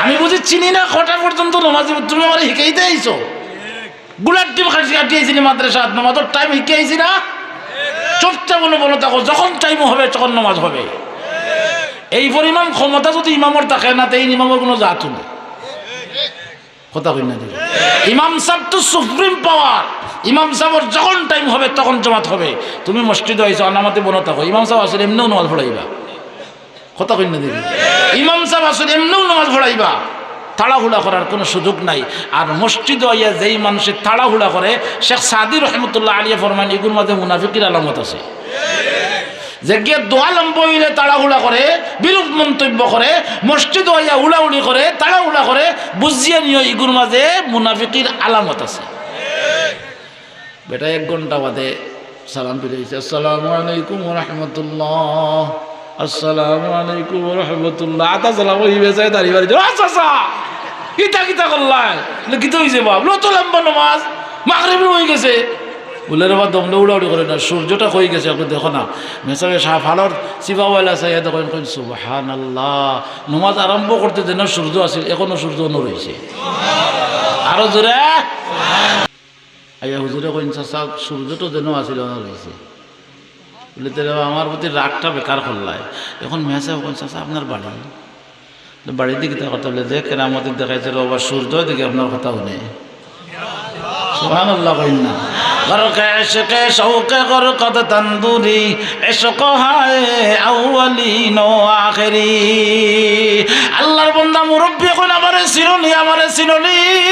আমি বুঝি চিনি না কটা পর্যন্ত নমাজ, তুমি আমারে হিকাইতে আইছো? গুলার ডিম খাটি খাটি আইছি নি মাদ্রাসাত, নমাজর টাইম হিকাইছি না? চুপচাপ বনো, বনো থাকো, যখন টাইম হবে তখন নমাজ হবে। এই পরিমাণ ক্ষমতা যদি ইমামর থাকে না, তে এই ইমামর কোনো জাত নাই। কথা কই না দেখি? ইমাম সাহেব তো সুপ্রিম পাওয়ার। ইমাম সাহেবর যখন টাইম হবে তখন জমাত হবে। তুমি মসজিদো আইছো, আনামাতে বনো থাকো, ইমাম সাহেব আসলে এমনেও নমাজ পড়াইবা। কথা কই না দেখি? ইমাম সাহেব আসলে এমনেও নমাজ পড়াইবা। তাড়াহুড়া করার কোনো সুযোগ নাই। আর মসজিদো আইয়া যেই মানুষে তাড়াহুড়া করে, শেখ সাদি রহমতুল্লাহ আলাইহি ফরমান, ইগুর মাঝে মুনাফিকির আলামত আছে। যে গিয়ে দোয়া লম্ব হইলে তাড়াহুড়া করে, বিরূপ মন্তব্য করে, মসজিদো আইয়া উড়াউড়ি করে, তাড়াহুড়া করে, বুঝিয়া নিও, ইগুর মাঝে মুনাফিকির আলামত আছে। বেটা এক ঘন্টা বাদে সালাম ফিরাইছে, "আসসালামু আলাইকুম ওয়া রাহমাতুল্লাহ, আসসালামু আলাইকুম ওয়া রাহমাতুল্লাহ।" আতা সালাম ওই বেজায় দাঁড়িয়ে বাড়ি, "ও চাচা, ইতা কিতা করলায়?" বলে, "কিতা হইছে বাপ?" বলে, "অত লম্বা নমাজ, মাগরিব হয়ে গেছে।" বলে, "রে বাবা, দমলে উড়াউড়ি করে না, সূর্যটা কই গেছে একটু দেখো না।" মেসাবে শাহ ফালর সিফাওয়ালা সাইয়া দেখেন, কইন, "সুবহানাল্লাহ, নমাজ আরম্ভ করতে যেন সূর্য আছিল, এখনো সূর্য অনো রইছে।" আরো জোরে। আইয়া হুজুরে কইন, "চাচা, সূর্য তো যেন আছিল, অনো রইছে।" বলে, "তে রে বাবা, আমার প্রতি রাগটা বেকার করলায়।" এখন মেসাবে কইন, "চাচা, আপনার বাড়ি?" বাড়িতে কিতা কথা বলে যে কেরামতি দেখাইছে রে বাবা, সূর্য দেখি আপনার কথা হুনে। সুবহানাল্লাহ কইন না। গরকে ইশকে শৌকে গরকত তন্দুরি, ইশক হায় আউয়ালিন ও আখেরি। আল্লাহর বান্দা মুরব্বি কইন, "আমারে চিননি, আমারে চিননি।"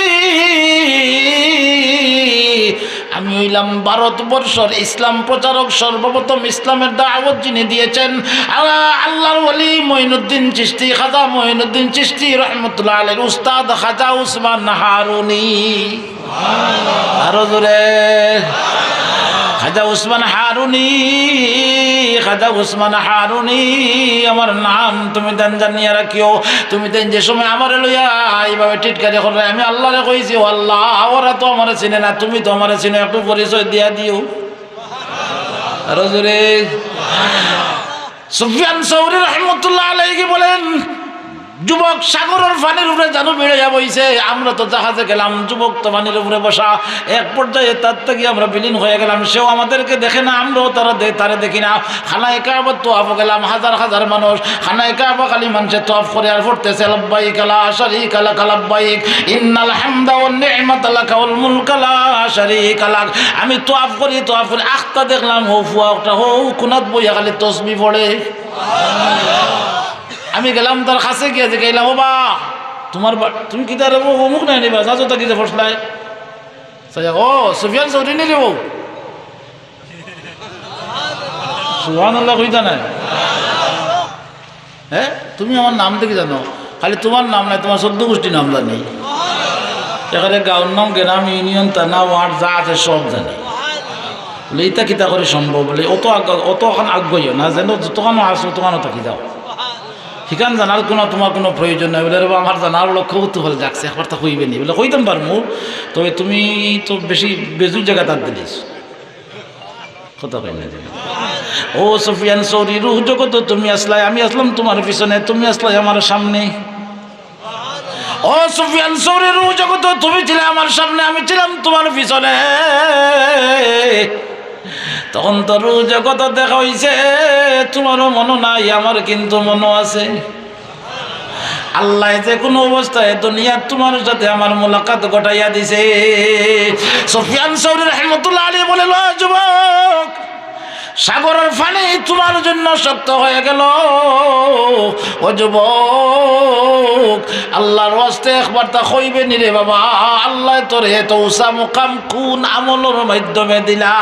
আমি হইলাম ভারতবর্ষর ইসলাম প্রচারক, সর্বপ্রথম ইসলামের দাওয়াত যিনি দিয়েছেন, আ-, আল্লাহর ওলি মঈনুদ্দিন চিশতি, খাজা মঈনুদ্দিন চিশতি রহমতুল্লাহ আলাইহির উস্তাদ খাজা উসমান হারুনি। আরো জোরে। খাজা উসমান হারুনি, খাজা উসমান হারুনি, আমার নাম তুমি তাইন জানিয়া রাখিও। তুমি তাইন যে সময় আমারে লইয়া এইভাবে টিটকারি কররায়, আমি আল্লাহরে কইছি, "ও আল্লাহ, ওরা তো আমারে চিনে না, তুমি তো আমারে চিনো, একটু পরিচয় দিয়া দিও।" আরো জোরে। সুফিয়ান সৌরি রহমতুল্লাহ আলাইহি বলেন, যুবক সাগরের পানির উপরে জানু ভিড়াইয়া বইছে, আমরা তো জাহাজে গেলাম, যুবক তো পানির উপরে বসা। এক পর্যায়ে তার থাকি আমরা বিলীন হয়ে গেলাম, সেও আমাদেরকে দেখে না, আমরাও তারা দে-, তারে দেখি না। খানায়ে কাবাত তওয়াফ গেলাম, হাজার হাজার মানুষ। খানায়ে কাবা খালি মানুষে তওয়াফ করে আর পড়তেছে, "লাব্বাইক লা শারীকা লাকা লাব্বাইক, ইন্নাল হামদা ওয়ান নি'মাতা লাকা ওয়াল মুলকা লা শারীকা লাক।" আমি তওয়াফ করি, তওয়াফ করি, আখতা দেখলাম, হউ ফুয়া একটা হউ কুনাত বইয়া খালি তসবি পড়ে। আমি গেলাম তার কাছে গিয়া জিগাইলাম, "ও বা, তোমার বা-, তুমি কিতা রে বা অমুক নায় নি বা, জাহাজো থাকি যে ফসলায়?" সাইয়া, "ও, সুফিয়ান সৌরি নি রে বা?" সুবহানাল্লাহ কইতা নায়? হ্যাঁ, তুমি আমার নাম দেখি জানো, খালি তোমার নাম নায়, তোমার চোদ্দ গোষ্ঠীর নাম জানি। এখানে গাঁওর নাম, গ্রাম, ইউনিয়ন, থানা, ওয়ার্ড যা আছে সব জানি। বলে, "ইতা কিতা করে সম্ভব?" বলে, "অত আগ-, অত এখন আগুয়াইও না, যেন যতখানো আছো ততখানো থাকি যাও। হিখান জানার কোনো, তোমার কোনো প্রয়োজন নাই।" বলে, "রে বা, আমার জানার লক্ষ্য কৌতূহল জাগছে, একবার তো কইবে নি।" বলে, "কইতাম পারমু, তবে তুমি তো বেশি বেজুর জায়গা তার দিলিস।" কথা কই না যে। ও সুফিয়ান সৌরি, রুহ জগত তুমি আসলায়, আমি আসলাম তোমার পিছনে, তুমি আসলায় আমার সামনে। ও সুফিয়ান সৌরি, রুহ জগত তুমি ছিলে আমার সামনে, আমি ছিলাম তোমার পিছনে। তখন তো রুহ জগত দেখা হইছে, তোমারও মনো নাই, আমার কিন্তু মনো আছে। আল্লাহ যে কোনো অবস্থায় দুনিয়াত তোমার সাথে আমার মোলাকাত ঘটাইয়া দিছে। সুফিয়ান সৌরি রহমতুল্লাহ আলাইহি বলে, "ও যুবক, সাগরের পানি তোমার জন্য শক্ত হয়ে গেল। ও যুবক, আল্লাহর ওয়াস্তে একবার তা কইবে নি রে বাবা, আল্লাহ তোরে এত উঁচা মুকাম কোন আমলর মাধ্যমে দিলা?"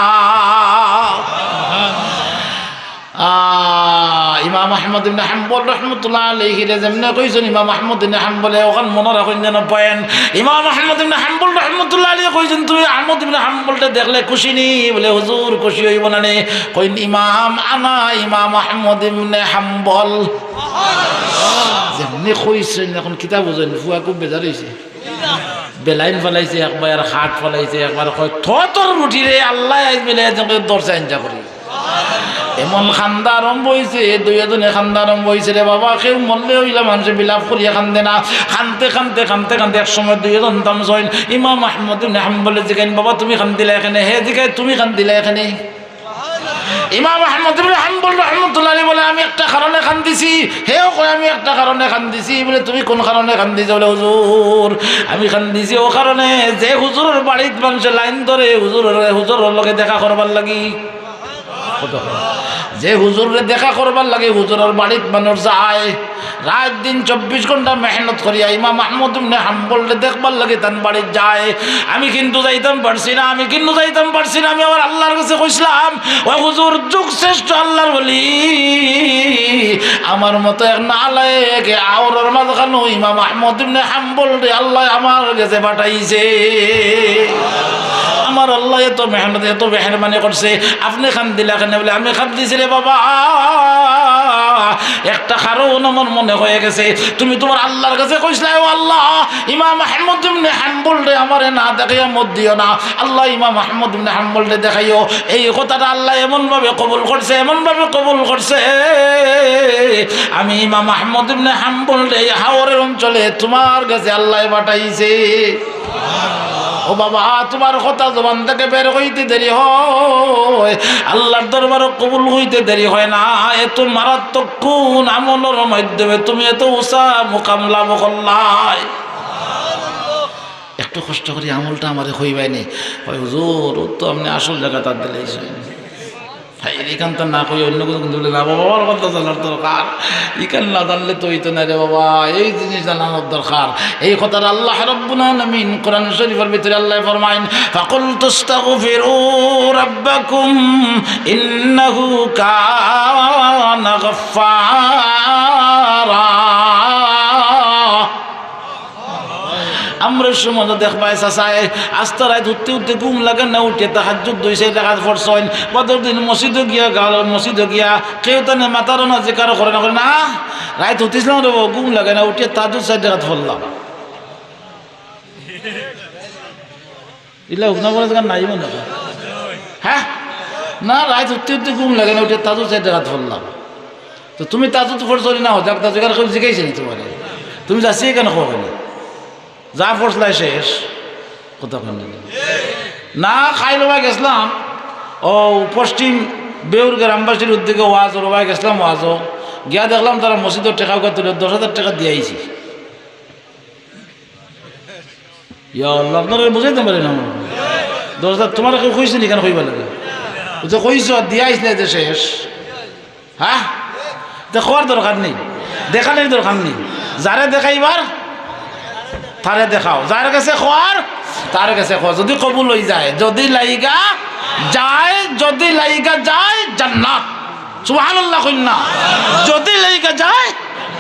আহ, ইমাম আহমদ ইবনে হাম্বল রহমতুল্লাহ আলাইহিরে যেমনে কইছইন, ইমাম আহমদ ইবনে হাম্বলে অখান মনো রাখইন যেন পয়েন্ট। ইমাম আহমদ ইবনে হাম্বল রহমতুল্লাহ আলাইহি কইছইন, "তুমি আহমদ ইবনে হাম্বলরে দেখলে খুশি নি?" বলে, "হুজুর, খুশি অইবো না নি?" কইন, "ইমাম আনা ইমাম আহমদ ইবনে হাম্বল।" যেমনে কইছইন, এখন কিতা বুঝইন, ফুয়া খুব বেজার অইছে। বেলাইন ফালাইছে একবার, আর খাট ফালাইছে একবার, কয়, "থ তোর রুটি রে, আল্লাহ আইজ মিলে একজনকে দরজা আইনজা করি।" এমন কান্দা আরম্ভ অইছে, দুইওজনে কান্দা আরম্ভ অইছে রে বাবা। কেউ মরলে অইলা মানষে বিলাপ করিয়া কান্দে না। কানতে কানতে কানতে কানতে এক সময় দুইওজন থামছইন। ইমাম আহমদ ইবনে হাম্বলে জিগাইন, "বাবা, তুমি কান্দিলায় কেনে?" হে জিগায়, "তুমি কান্দিলায় কেনে?" ইমাম আহমদ ইবনে হাম্বল রহমতুল্লাহ আলাইহি বলে, "আমি একটা কারণে কান্দিছি।" হেও কয়, "আমি একটা কারণে কান্দিছি।" বলে, "তুমি কোন কারণে কান্দিছো?" বলে, "হুজুর, আমি কান্দিছি অউ কারণে যে হুজুরর বাড়িত মানষে লাইন ধরে হুজুরর, হুজুরর লগে দেখা করবার লাগি।" যে হুজুররে দেখা করবার লাগি হুজুরর বাড়িত মানুষ যায়, রাইত দিন চব্বিশ ঘন্টা মেহনত করিয়া ইমাম আহমদ ইবনে হাম্বলরে দেখবার লাগি তান বাড়িত যায়। আমি কিন্তু যাইতাম পারছি না, আমি কিন্তু যাইতাম পারছি না। আমি আমার আল্লার গেছে কইছলাম, "ও হুজুর, যুগ শ্রেষ্ঠ আল্লার ওলি, আমার মতো এক নালায়েক হাওরর মাঝখানো ইমাম আহমদ ইবনে হাম্বলরে আল্লায় আমার গেছে পাঠাইছে। আমার আল্লায় এত মেহনত, এত মেহেরবানি করছে, আপনে কান্দিলা কেনে?" বলে, "আমি কান্দিছি রে বাবা, একটা কারণ আমার মনে হয়ে গেছে। তুমি তুমার আল্লার গেছে কইছলায়, 'ও আল্লাহ, ইমাম আহমদ ইবনে হাম্বলরে আমারে না দেখাইয়া মউত দিও না, আল্লাহ ইমাম আহমদ ইবনে হাম্বলরে দেখাইও।' এই কথাটা আল্লায় এমনভাবে কবুল করছে, এমনভাবে কবুল করছে, আমি ইমাম আহমদ ইবনে হাম্বলরে এই হাওরের অঞ্চলে তুমার গেছে আল্লায় পাঠাইছে।" ও বাবা, তুমার কথা জবান থেকে বের হইতে দেরি হয়, আল্লার দরবারো কবুল হইতে দেরি হয় না। এত মারাত্মক কোন আমলর মাধ্যমে তুমি এত উঁচা মুকাম লাভ করলায়? একটু কষ্ট করি আমলটা আমারে কইবায় নি। কয়, "হুজুর, ও তো আপনে আসল জাগাত আত দিলাইছইন।" ভাই, ইখান তো না কই অন্য কিছু কিন্তু বলে না, বাবা, বাবার কথা জানার দরকার। ইখান না জানলে তো অইতো না রে বাবা, এই জিনিস জানানোর দরকার। এই কথাটা আল্লাহ রাব্বুল আলামিন কোরআন শরীফের ভিতরে আল্লায় ফরমাইন, "ফাকুলতু ইস্তাগফিরু রাব্বাকুম ইন্নাহু কানা গাফফারা।" আমরার সমাজো দেখবায় চাচায় আস্তা রাইত হুততে হুততে ঘুম লাগে না, উঠিয়া তাহাজ্জুদ দুই চাইর রাকাত পড়ছইন, বাদর দিন মসজিদো গিয়া, গাল মসজিদো গিয়া, কেউ তানে মাতারও না, জিকারও করে না, করে না, রাইত হুতিছলাম রে বা, ঘুম লাগে না, উঠিয়া তাহাজ্জুদ চাইর রাকাত পড়লাম। ইলা হুকনা পড়ে যেখান নাই মনে হয়। হ্যাঁ? না, রাইত হুততে হুততে ঘুম লাগে না, উঠিয়া তাহাজ্জুদ চাইর রাকাত পড়লাম। তো তুমি তাহাজ্জুদ পড়ছো নি না, হজাক তাহাজ্জুদ, কেউ জিকাইছে নি তুমারে? তুমি যাচ্ছি কেনে কও কেনে? যা পড়ছলায় শেষ। কথা কইন না। না, কাইল ওবায় গেছলাম, ও পশ্চিম বেউর গ্রামবাসীর উদ্যোগে ওয়াজ, ওবায় গেছলাম ওয়াজো। গিয়া দেখলাম তারা মসজিদর টেকা উকা তুলে দশ হাজার টেকা দিয়া আইছি। ইয়া আল্লাহ, আপনারারে বুঝাইতাম পারি না। দশ হাজার তুমারে কেউ কইছে নি কেনে কইবার লাগি? ও তো কইছো, আর দিয়া আইছলায় যে শেষ। হ্যাঁ? তে কওয়ার দরকার নি, দেখানির দরকার নি। যারে দেখাইবার, তারে দেখাও। যার গেছে কওয়ার, তার গেছে কও। যদি কবুল অই যায়, যদি লাইগা যায়, যদি লাইগা যায়, জান্নাত। সুবহানাল্লাহ কইন না। যদি লাইগা যায়,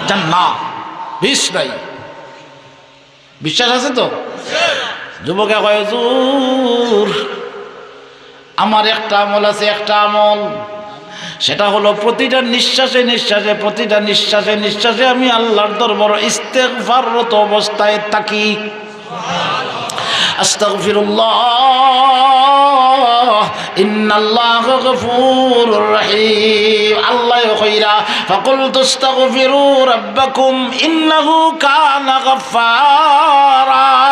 জান্নাত। বিষ নাই। বিশ্বাস আছে তো? যুবকে কয়, "হুজুর, আমার একটা আমল আছে, একটা আমল। সেটা হলো প্রতিটা নিঃশ্বাসে নিঃশ্বাসে, প্রতিটা নিঃশ্বাসে নিঃশ্বাসে আমি আল্লার দরবারো ইস্তেগফাররত অবস্থায় থাকি।" আস্তাগফিরুল্লাহ, ইন্নাল্লাহা গফুরুর রহিম। আল্লায় কইরা, "ফাকুলতু ইস্তাগফিরু রাব্বাকুম ইন্নাহু কানা গাফফারা।"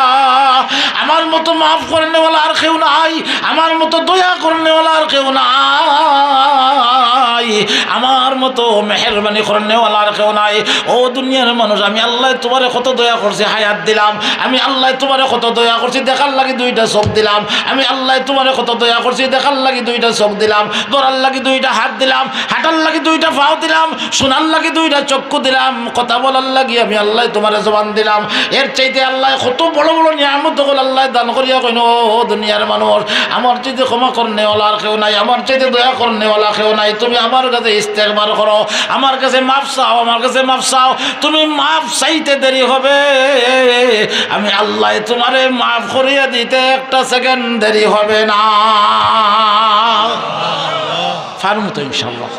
আমার মতো মাফ করনেওয়ালা আর কেউ নাই, আমার মতো দয়া করনেওয়ালা আর কেউ নাই, আমার মতো মেহেরবানি করনেওয়ালা আর কেউ নাই। ও দুনিয়ার মানুষ, আমি আল্লায় তুমারে কত দয়া করছি, হায়াত দিলাম। আমি আল্লায় তুমারে কত দয়া করছি, দেখার লাগি দুইটা চোখ দিলাম। আমি আল্লায় তুমারে কত দয়া করছি, দেখার লাগি দুইটা চোখ দিলাম, ধরার লাগি দুইটা হাত দিলাম, হাঁটার লাগি দুইটা পাও দিলাম, শোনার লাগি দুইটা চক্ষু দিলাম, কথা বলার লাগি আমি আল্লায় তুমারে জবান দিলাম। এর চাইতে আল্লায় কত বড় বড় নিয়ামত অকল আল্লায় দান করিয়া কইন, "ও দুনিয়ার মানুষ, আমার চাইতে ক্ষমা করনেওয়ালা আর কেউ নাই, আমার চাইতে দয়া করনেওয়ালা কেউ নাই। তুমি আমার গেছে ইস্তেগফার করো, আমার গেছে মাফ চাও, আমার গেছে মাফ চাও।" তুমি মাফ চাইতে দেরি হবে, আমি আল্লায় তুমারে মাফ করিয়া দিতে একটা সেকেন্ড দেরি হবে না। পারমু তো ইনশাআল্লাহ।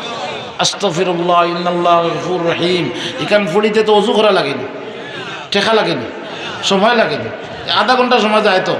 আস্তাগফিরুল্লাহ, ইন্নাল্লাহা গফুরুর রহিম। ইখান পড়িতে তো অজু করা লাগে নি, টেকা লাগে নি, সময় লাগে নি, আধা ঘন্টা সময় যায় তো।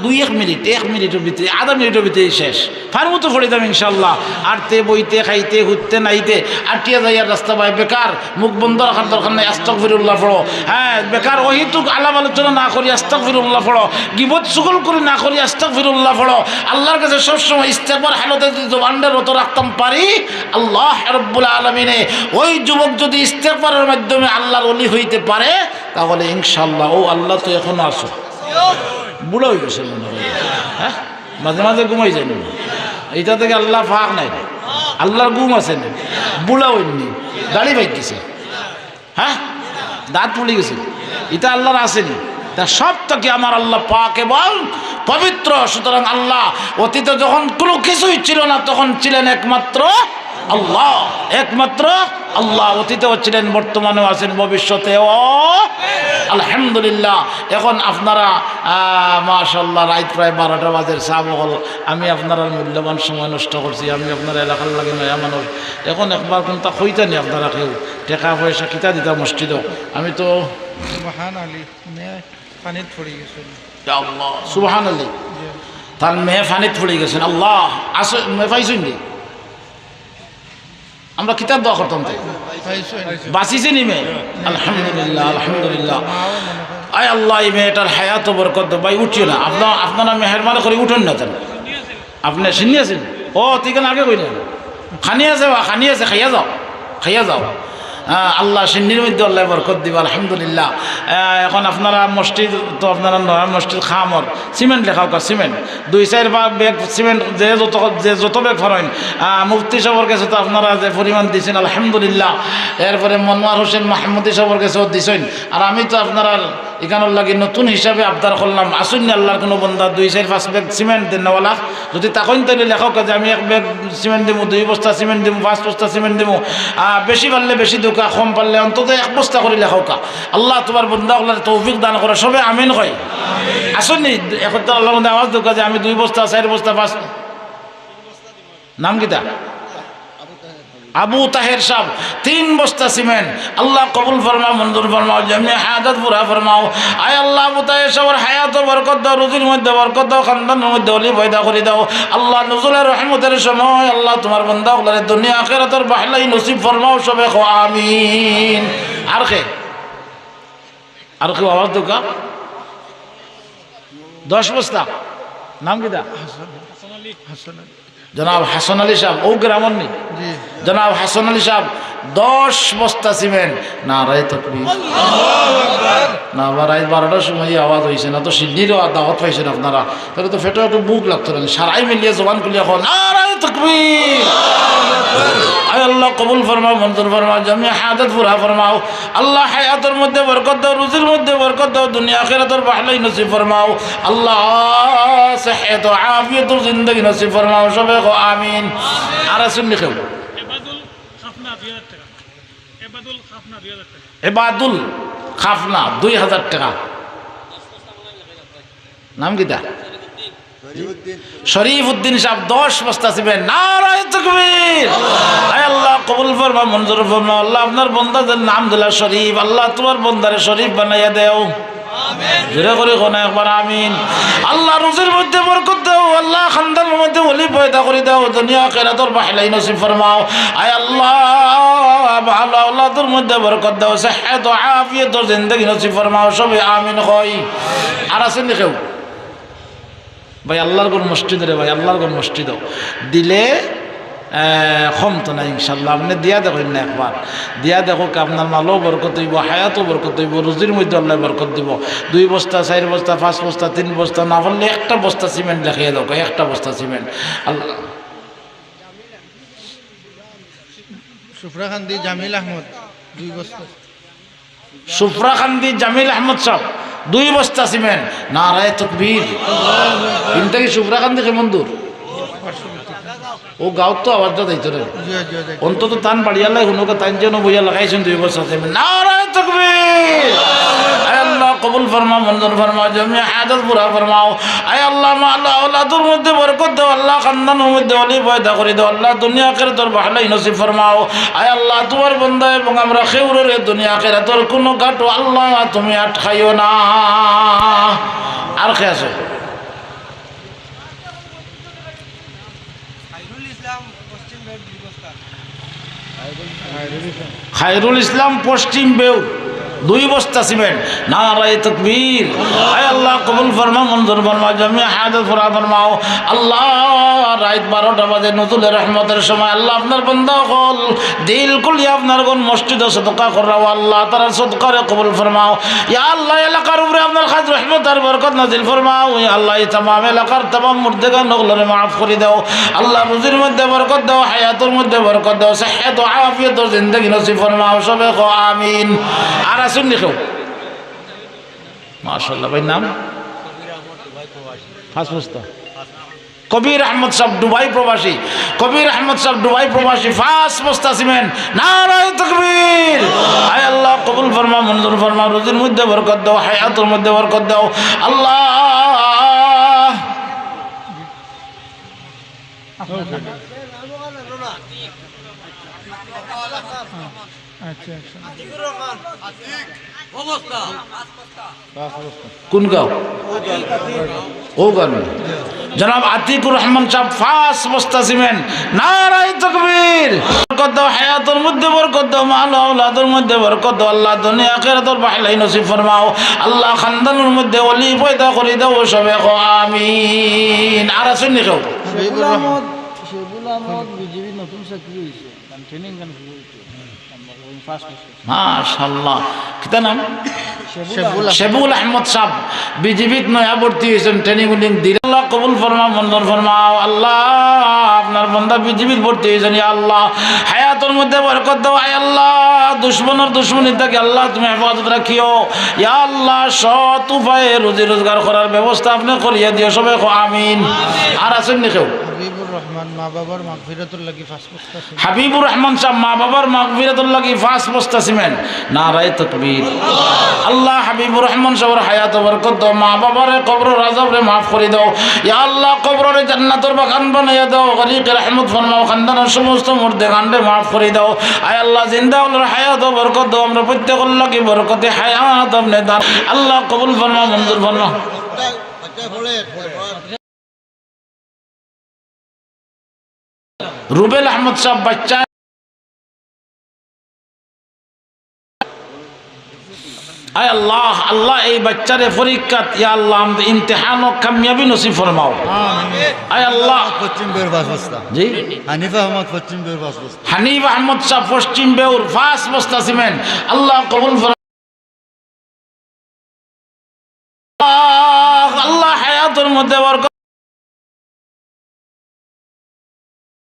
দুই এক মিনিট, এক মিনিটর ভিতরে, আধা মিনিটর ভিতরে শেষ। পারমু তো পড়ি যাইমু ইনশাআল্লাহ। আটতে, বইতে, খাইতে, হুততে, নাইতে, আটিয়া যাইয়ার রাস্তা বায় বেকার, মুখ বন্ধ রাখার দরকার নাই, আস্তাগফিরুল্লাহ পড়ো। হ্যাঁ, বেকার অহেতুক আলাপ আলোচনা না করি আস্তাগফিরুল্লাহ পড়ো, গিবত চুগলখুরি না করি আস্তাগফিরুল্লাহ পড়ো। আল্লাহর কাছে সবসময় ইস্তেগফার হালতে যদি জবানটা রত রাখতাম পারি, আল্লাহ রাব্বুল আলামিনে ওই যুবক যদি ইস্তেগফারের মাধ্যমে আল্লাহর ওলি হইতে পারে, তাহলে ইনশাআল্লাহ ও আল্লাহ তো এখনো আছো। বুড়া অই গেছে মনে হয়, হ্যাঁ? মাঝে মাঝে ঘুমাই যায় না। ইটা থাকি আল্লাহ ফাক নাই রে। আল্লাহর ঘুম আছে না? বুড়া অইননি, দাড়ি পাকি গেছে, হ্যাঁ? দাঁত পড়ি গেছে, ইটা আল্লাহর আছে নি? তা সব থাকি আমার আল্লাহ পাক এবং পবিত্র। সুতরাং আল্লাহ অতীতে যখন কোনো কিছুই ছিল না, তখন ছিলেন একমাত্র আল্লাহ, একমাত্র আল্লাহ। অতীতেও ছিলেন, বর্তমানেও আছেন, ভবিষ্যতেও। আলহামদুলিল্লাহ। এখন আপনারা, আহ, মাশাআল্লাহ, রাইত প্রায় বারোটা বাজের, সাব অকল, আমি আপনারার মূল্যবান সময় নষ্ট করছি। আমি আপনার এলাকার লাগি নয়া মানুষ। এখন একবার কুনতা কইতা নি আপনারা কেউ, টেকা পয়সা কিতা দিতা মসজিদো? আমি তো সুবহান আলী, মেয়ে পানিত পড়ি গেছে। ইয়া আল্লাহ, সুবহান আলী। জি। তার মেয়ে পানিত পড়ি গেছেন। আল্লাহ, আছে, মেয়ে পাইছইন নি? আমরা কিতা দোয়া করতাম তাই? পাইছইন। বাঁচিছে নি মেয়ে? আলহামদুলিল্লাহ, আলহামদুলিল্লাহ। আয় আল্লাহ, এই মেয়েটার হায়াত বরকত দাও। ভাই, উঠিও না, আপনারা, আপনারা মেহেরবানি করি উঠইন না কেন? আপনে শিন্নি আছেন? ও, তুই কেন আগে কই না? খানি আছে বা, খানি আছে, খাইয়া যাও, খাইয়া যাও। হ্যাঁ, আল্লাহ শিন্নির মধ্যে আল্লাহ বরকত দিবা, আলহামদুলিল্লাহ। আহ, এখন আপনারা মসজিদ, তো আপনারা নয়া মসজিদ খামর সিমেন্ট লেখাউক্কা, সিমেন্ট দুই চাইর বা-, ব্যাগ সিমেন্ট, যে যত, যে যত ব্যাগ পারইন, আহ, মুফতি সাবর গেছে তো আপনারা যে পরিমাণ দিছেন, আলহামদুলিল্লাহ। এরপরে মনোয়ার হোসেন মাহমুদি সাবর গেছেও দিছেন। আর আমি তো আপনারার ইখানর লাগি নতুন হিসাবে আবদার করলাম, আছইন নি আল্লাহর কুনু বন্দা দুই চাইর পাঁচ ব্যাগ সিমেন্ট দেনওয়ালা? যদি থাকইন তাইলে লেখাউক্কা যে আমি এক ব্যাগ সিমেন্ট দিমু, দুই বস্তা সিমেন্ট দিমু, পাঁচ বস্তা সিমেন্ট দিমু। আহ, বেশি পারলে বেশি দেউক্কা, কম পারলে অন্তত এক বস্তা করি লেখাউক্কা। আল্লাহ তুমার বন্দা অকলরে তৌফিক দান করো, সবে আমিন কই। আছইন নি? একটু আল্লাহর মধ্যে আওয়াজ দেউক্কা যে আমি দুই বস্তা, চাইর বস্তা, পাঁচ। নাম কিতা? আবু তাহের সাব, তিন বস্তা সিমেন্ট। আল্লাহ কবুল ফরমাও, মঞ্জুর ফরমাও, জমিয়া হাজত পুরা ফরমাও। আয় আল্লাহ, আবু তাহের সাবর হায়াতো বরকত দাও, রুজির মধ্যে বরকত দাও, খানদানর মধ্যে ওলি পয়দা করি দাও। আল্লাহ, নুজুলে রহমতের সময় আল্লাহ তুমার বন্দা অকলরে দুনিয়া আখিরাতর ভালাই নসিব ফরমাও, সবে কও আমিন। আর কে? আর কেউ আওয়াজ দেউক্কা? দশ বস্তা। নাম কিতা? হাসান আলী। জনাব হাসান আলী সাব, অউ গ্রামর নি? জি। জনাব হাসান আলী সাব, দশ বস্তা সিমেন্ট। নারায়ে তাকবীর। না, আবার রাইত বারোটার সময় এই আওয়াজ অইছে না, তো শিন্নিরও আর দাওয়াত পাইছইন আপনারা। তাইলে তো পেটো একটু ভুক লাগতো না। সারাই মিলিয়া জবান খুলিয়া কও, নারায়ে তাকবীর। আয় আল্লাহ, কবুল ফরমাও, মঞ্জুর ফরমাও, জমিয়া হাজত পুরা ফরমাও। আল্লাহ, হায়াতর মধ্যে বরকত দাও, রুজির মধ্যে বরকত দাও, দুনিয়া আখিরাতর ভালাই নসিব ফরমাও। আল্লাহ, সেহত আফিয়তর জিন্দেগি নসিব ফরমাও। সবে কও আমিন। আর আছইন নি কেউ? এবাদুল খাফনা দুই হাজার টেকা। এবাদুল খাফনা দুই হাজার টেকা। এবাদুল খাফনা দুই হাজার টেকা। নাম কিতা? শরীফ উদ্দিন সাব, দশ বস্তা সিমেন্ট। নারায়ে তাকবীর। আয় আল্লাহ, কবুল ফরমাও, মঞ্জুর ফরমাও। আল্লাহ, আপনার বন্দা যে নাম দিলা শরীফ, আল্লাহ, তুমার বন্দারে শরীফ বানাইয়া দেও। জোরে করি কও না একবার আমিন। আল্লাহ, রুজির মধ্যে বরকত দাও। আল্লাহ, খানদানর মধ্যে ওলি পয়দা করি দাও। দুনিয়া আখিরাতর ভালাই নসিব ফরমাও। আয় আল্লাহ, ভালা আওলাদর মধ্যে বরকত দাও। সেহত আফিয়তর জিন্দেগি নসিব ফরমাও। সবে আমিন কই। আর আছইন নি কেউ? ভাই, আল্লাহর ঘর মসজিদ রে ভাই, আল্লাহর ঘর মসজিদ দিলে, আহ, কমতো না ইনশাআল্লাহ। আপনে দিয়া দেখইন না একবার, দিয়া দেখউক্কা, আপনার মালও বরকত অইবো, হায়াতও বরকত অইবো, রুজির মধ্যে আল্লাহ বরকত দিবো। দুই বস্তা, চাইর বস্তা, পাঁচ বস্তা, তিন বস্তা, না পারলে একটা বস্তা সিমেন্ট লেখাইয়া দেউক্কা, একটা বস্তা সিমেন্ট। আল্লাহ। সুফরাকান্দি জামিল আহমদ, দুই বস্তা। সুফরাকান্দি জামিল আহমদ সাব, দুই বস্তা সিমেন্ট। নারায়ে তাকবীর। ইন থাকি সুফরাকান্দি কেমন দূর? অউ গাউত তো আওয়াজটা যাইতো না। জি, জি, জি। অন্তত তান বাড়িয়ালায় হুনউক্কা, তাইন যেন বইয়া লাগাইছইন দুই বস্তা সিমেন্ট। নারায়ে তাকবীর। আয় আল্লাহ, কবুল ফরমাও, মঞ্জুর ফরমাও, জমিয়া হাজত পুরা ফরমাও। আয় আল্লাহ, মাল আওলাদর মধ্যে বরকত দাও, আল্লাহ, খানদানর মধ্যে ওলি পয়দা করি দাও, আল্লাহ, দুনিয়া আখিরাতর ভালাই নসিব ফরমাও। আয় আল্লাহ, তুমার বন্দা এবং আমরা কেউররে দুনিয়া আখিরাতর কুনু ঘাটো, আল্লাহ, তুমি আটকাইও না। আর কে আছে? খায়রুল ইসলাম পশ্চিম বেউর, দুই বস্তা সিমেন্ট। নারায়ে তাকবীর। আয় আল্লাহ, কবুল ফরমাও, মঞ্জুর ফরমাও, জামিয়া হাজত পুরা ফরমাও। আল্লাহ, রাইত বারোটা বাজে নজুলে রহমতের সময়। আল্লাহ, আপনার বান্দা অকল দিল খুলিয়া আপনার ঘর মসজিদো সদকা কররা। আল্লাহ, তারার সদকারে কবুল ফরমাও। ইয়া আল্লাহ, এলাকার উপরে আপনার খাস রহমত আর বরকত নাজিল ফরমাও। ইয়া আল্লাহ, এই তামাম এলাকার তামাম মুর্দেগান অকলরে মাফ করি দাও। আল্লাহ, রুজির মধ্যে বরকত দাও, হায়াতর মধ্যে বরকত দাও, সেহত ও আফিয়তর জিন্দেগি নসিব ফরমাও। সবে কও আমিন। আর আছইন নি কেউ? মাশাআল্লাহ, ভাইর নাম? পাঁচ বস্তা। কবির আহমদ সাব দুবাই প্রবাসী, কবির আহমদ সাব দুবাই প্রবাসী, পাঁচ বস্তা সিমেন্ট। নারায়ে তাকবীর। আয় আল্লাহ, কবুল ফরমা, মঞ্জুর ফরমা, রুজির মধ্যে বরকত দাও, হায়াতর মধ্যে বরকত দাও। আল্লাহ। আচ্ছা, আচ্ছা। কোন গাঁও? ও গান। জনাব আতিকুর রহমান সাব, পাঁচ বস্তা সিমেন্ট। নারায়ে তাকবীর। বরকত দাও, হায়াতর মধ্যে বরকত দাও, মাল আওলাদর মধ্যে বরকত দাও। আল্লাহ, দুনিয়া আখিরাতর ভালাই নসিব ফরমাও। আল্লাহ, খানদানর মধ্যে ওলি পয়দা করি দাও, সবে কও আমিন। আর আছইন নি কেউ? শেবুল আহমদ, শেবুল আহমদ বিজিবির নতুন চাকরি অইছে। মাশাআল্লাহ। কিতা নাম? শেবুল আহমদ। শেবুল আহমদ সাব বিজিবিত নয়া ভর্তি অইছইন, training উনিং দিরা। আল্লাহ কবুল ফরমাও, মঞ্জুর ফরমাও। আল্লাহ, আপনার বান্দা বিজিবিত ভর্তি অইছইন, ইয়া আল্লাহ, হায়াতর মধ্যে বরকত দাও। আয় আল্লাহ, দুশমনর দুশমনি থাকি আল্লাহ তুমি হেফাজত রাখিও। ইয়া আল্লাহ, সৎ উপায়ে রুজি রোজগার করার ব্যবস্থা আপনে করিয়া দিও, সবে কও আমিন। আর আছইন নি কেউ? হাবিবুর রহমান, মা বাবার মাগফিরাতর লাগি পাঁচ হাবিবুর রহমান সাব মা বাবার মাগফিরাতর লাগি পাঁচ বস্তা সিমেন্ট। নারায়ে তাকবীর। আল্লাহ হাবিবুর রহমান সাবর হায়াতো বরকত দাও, মা বাবার কবরর আযাবরে মাফ করি দাও। ইয়া আল্লাহ কবররে জান্নাতর বাগান বানাইয়া দাও, গরিকে রহমত ফরমাও, খানদানর সমস্ত মুর্দেগানরে মাফ করি দাও। আয় আল্লাহ জিন্দা অকলর হায়াতো বরকত দাও, আমরা প্রত্যেকর লাগি বরকতে হায়াত আপনে দান। আল্লাহ কবুল ফরমাও, মঞ্জুর ফরমাও। রুবেল আহমদ সাব বাচ্চা। আয় আল্লাহ, আল্লাহ এই বাচ্চারে পরীক্ষাত, ইয়া আল্লাহ, আমরার ইমতিহানো কামিয়াবি নসিব ফরমাও। আয় আল্লাহ। পশ্চিম বেউর পাঁচ বস্তা। জি? হানিফ আহমদ পশ্চিম বেউর পাঁচ বস্তা। হানিফ আহমদ সাব পশ্চিম বেউর পাঁচ বস্তা সিমেন্ট। আল্লাহ কবুল ফরমাও। আল্লাহ, আল্লাহ হায়াতর মধ্যে বরকত,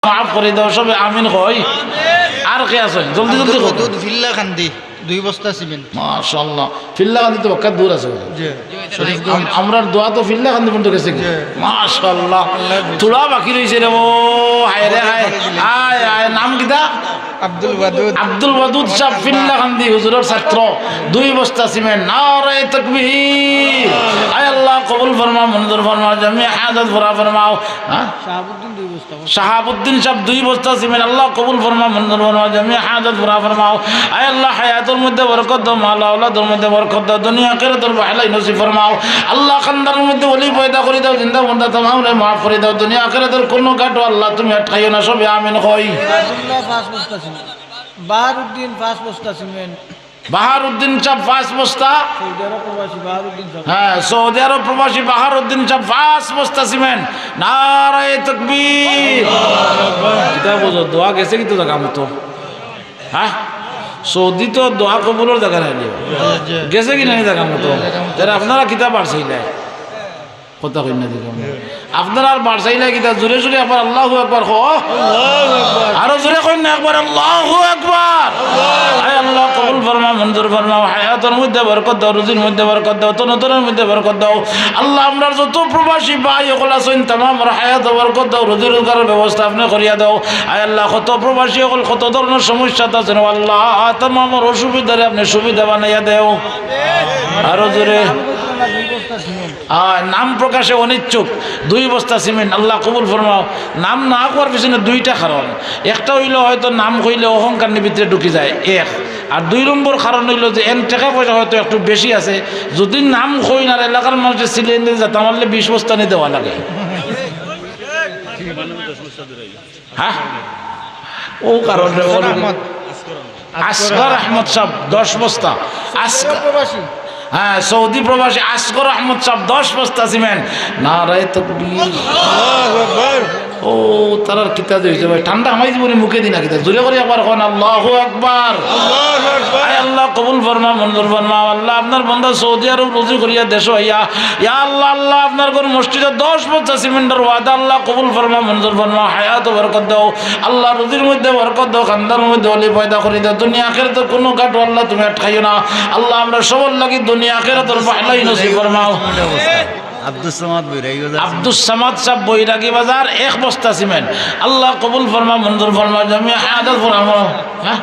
মাফ করি দাও, সবে আমিন কই। আর কে আছইন? জলদি জলদি কও। আব্দুল ওয়াদুদ ফিল্লাকান্দি, দুই বস্তা সিমেন্ট। মাশাআল্লাহ, ফিল্লাকান্দি তো বাক্কা দূর আছে। জি। আম-, আমরার দোয়া তো ফিল্লাকান্দি পর্যন্ত গেছে গি? জি। মাশাআল্লাহ। আল্লাহ হাফেজ। থুড়া বাকি রইছে রে, ও হায় রে হায়। আয়, আয়, নাম কিতা? আব্দুল ওয়াদুদ। আব্দুল ওয়াদুদ সাব ফিল্লাকান্দি হুজুরর ছাত্র, দুই বস্তা সিমেন্ট। নারায়ে তাকবীর। আয় আল্লাহ, কবুল ফরমাও, মঞ্জুর ফরমাও, জামিয়া হাজত পুরা ফরমাও। হ্যাঁ? শাহাবুদ্দিন দুই বস্তা। শাহাবুদ্দিন সাব দুই বস্তা সিমেন্ট। আল্লাহ কবুল ফরমাও, মঞ্জুর ফরমাও, জামিয়া হাজত পুরা ফরমাও। আয় আল্লাহ, হায়াতর মধ্যে বরকত দাও, মাল আওলাদর মধ্যে বরকত দাও, দুনিয়া আখিরাতর ভালাই নসিব ফরমাও। আল্লাহ, খানদানর মধ্যে ওলি পয়দা করি দাও, জিন্দা মুর্দা তামামরে মাফ করি দাও, দুনিয়া আখিরাতর কোনো ঘাটো আল্লাহ তুমি আটকাইও না, সবে আমিন কই। আব্দুল্লাহ পাঁচ বস্তা সিমেন্ট। বাহারুদ্দিন পাঁচ বস্তা সিমেন্ট। বাহারুদ্দিন সাব পাঁচ বস্তা। সৌদি আরব প্রবাসী বাহারুদ্দিন সাব। হ্যাঁ, সৌদি আরব প্রবাসী বাহারুদ্দিন সাব পাঁচ বস্তা সিমেন্ট। নারায়ে তাকবীর। কিতা বুঝো, দোয়া গেছে কিন্তু জাগা মতো। হ্যাঁ? সৌদি তো দোয়া কবুলর জাগা নায় নি। গেছে কি নায় জাগা মতো? তাহলে আপনারা কিতা পারছইন না? কথা কইন না দেখো। আপনারা আর বাড়ছাইলা কিতা? জোরে জোরে একবার আল্লাহু আকবার কও। আরো জোরে কইন না একবার আল্লাহু আকবার। আয় আল্লাহ, কবুল ফরমাও, মঞ্জুর ফরমাও, হায়াতর মধ্যে বরকত দাও, রুজির মধ্যে বরকত দাও, তনতনর মধ্যে বরকত দাও। আল্লাহ, আমরার যত প্রবাসী ভাই অকল আছইন, তামামর হায়াতো বরকত দাও, রুজি রোজগারর ব্যবস্থা আপনে করিয়া দাও। আয় আল্লাহ, কত প্রবাসী অকল কত ধরনর সমস্যাত আছইন, ও আল্লাহ, তামামর অসুবিধারে আপনে সুবিধা বানাইয়া দেও। আরো জোরে। আহ, নাম প্রকাশে অনিচ্ছুক, দুই বস্তা সিমেন্ট। আল্লাহ কবুল ফরমাও। নাম না কওয়ার পিছনে দুইটা কারণ। একটা অইলো হয়তো নাম কইলে অহংকার নি ভিতরে ঢুকি যায়, এক। আর দুই নম্বর কারণ অইলো যে এন টেকা পয়সা হয়তো একটু বেশি আছে, যদি নাম কইন আর এলাকার মানষে চিল্লাইন যে জাতা মারলে বিশ বস্তা নি দেওয়া লাগে। হ্যাঁ? ও কারণে আসগর আহমদ সাহেব দশ বস্তা। আসগর, প্রবাসী। হ্যাঁ, সৌদি প্রবাসী আসগর আহমদ সাহেব দশ বস্তা সিমেন্ট। নারায়ে তাকবীর। আল্লাহু আকবার। ও, তারার কিতা যে হইছে ভাই, ঠান্ডা হামাই জীবনে মুখে দিনা কিতা। জোরে করি একবার কন, আল্লাহু আকবার। আল্লাহু আকবার। আয় আল্লাহ, কবুল ফরমা, মঞ্জুর ফরমাও। আল্লাহ, আপনার বন্দা সৌদি আরব রুজি করিয়া দেশো আইয়া, ইয়া আল্লাহ, আল্লাহ, আপনার ঘর মসজিদে দশ বস্তা সিমেন্টর ওয়াদা, আল্লাহ, কবুল ফরমা, মঞ্জুর ফরমা, হায়াত বরকত দাও। আল্লাহ, রুজির মধ্যে বরকত দাও, খানদানর মধ্যে ওলি পয়দা করি দাও। দুনিয়া আখেরাতর কোনো ঘাটো আল্লাহ তুমি আটকাইও না। আল্লাহ, আমরা সবর লাগি দুনিয়া আখেরাতর ভালাই নসিব ফরমাও। আব্দুস সামাদ বৈরাগী বাজার। আব্দুস সামাদ সাহেব বৈরাগী বাজার এক বস্তা সিমেন্ট। আল্লাহ, কবুল ফরমা, মঞ্জুর ফরমা, জমিয়া হায়াত ফরমা। হ্যাঁ?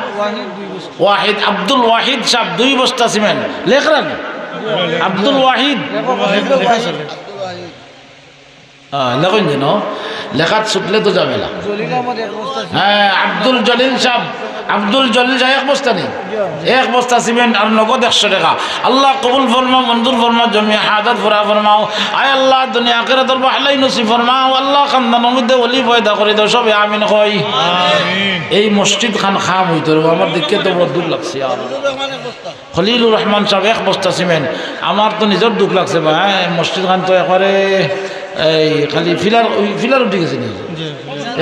ওয়াহিদ, আব্দুল ওয়াহিদ সাহেব দুই বস্তা সিমেন্ট। লেখরা নি? আব্দুল ওয়াহিদ। হ্যাঁ, লেখইন যেন, লেখাত ছুটলে তো ঝামেলা। জলিল আহমদ এক বস্তা সিমেন্ট। হ্যাঁ, আব্দুল জলিল সাহেব, আব্দুল জলিল সাহেব এক বস্তা নি? এক বস্তা সিমেন্ট আর নগদ একশো টাকা। আল্লাহ, কবুল ফরমাও, মঞ্জুর ফরমাও, জমিয়া হায়াত পুরা ফরমাও। আয় আল্লাহ, দুনিয়া আখেরাতর ভালাই নসিব ফরমাও। আল্লাহ, খানদানর মধ্যে ওলি পয়দা করি দাও, সবে আমিন কই। আমিন। এই মসজিদ খান কাম হইতো রে, আমার দেখে তো বড় দুঃখ লাগছে আর। খলিলুর রহমান সাহেব এক বস্তা সিমেন্ট। আমার তো নিজর দুঃখ লাগছে ভাই, মসজিদ খান তো একবারে এই খালি ফিলার, ওই ফিলার উঠি গেছে নি?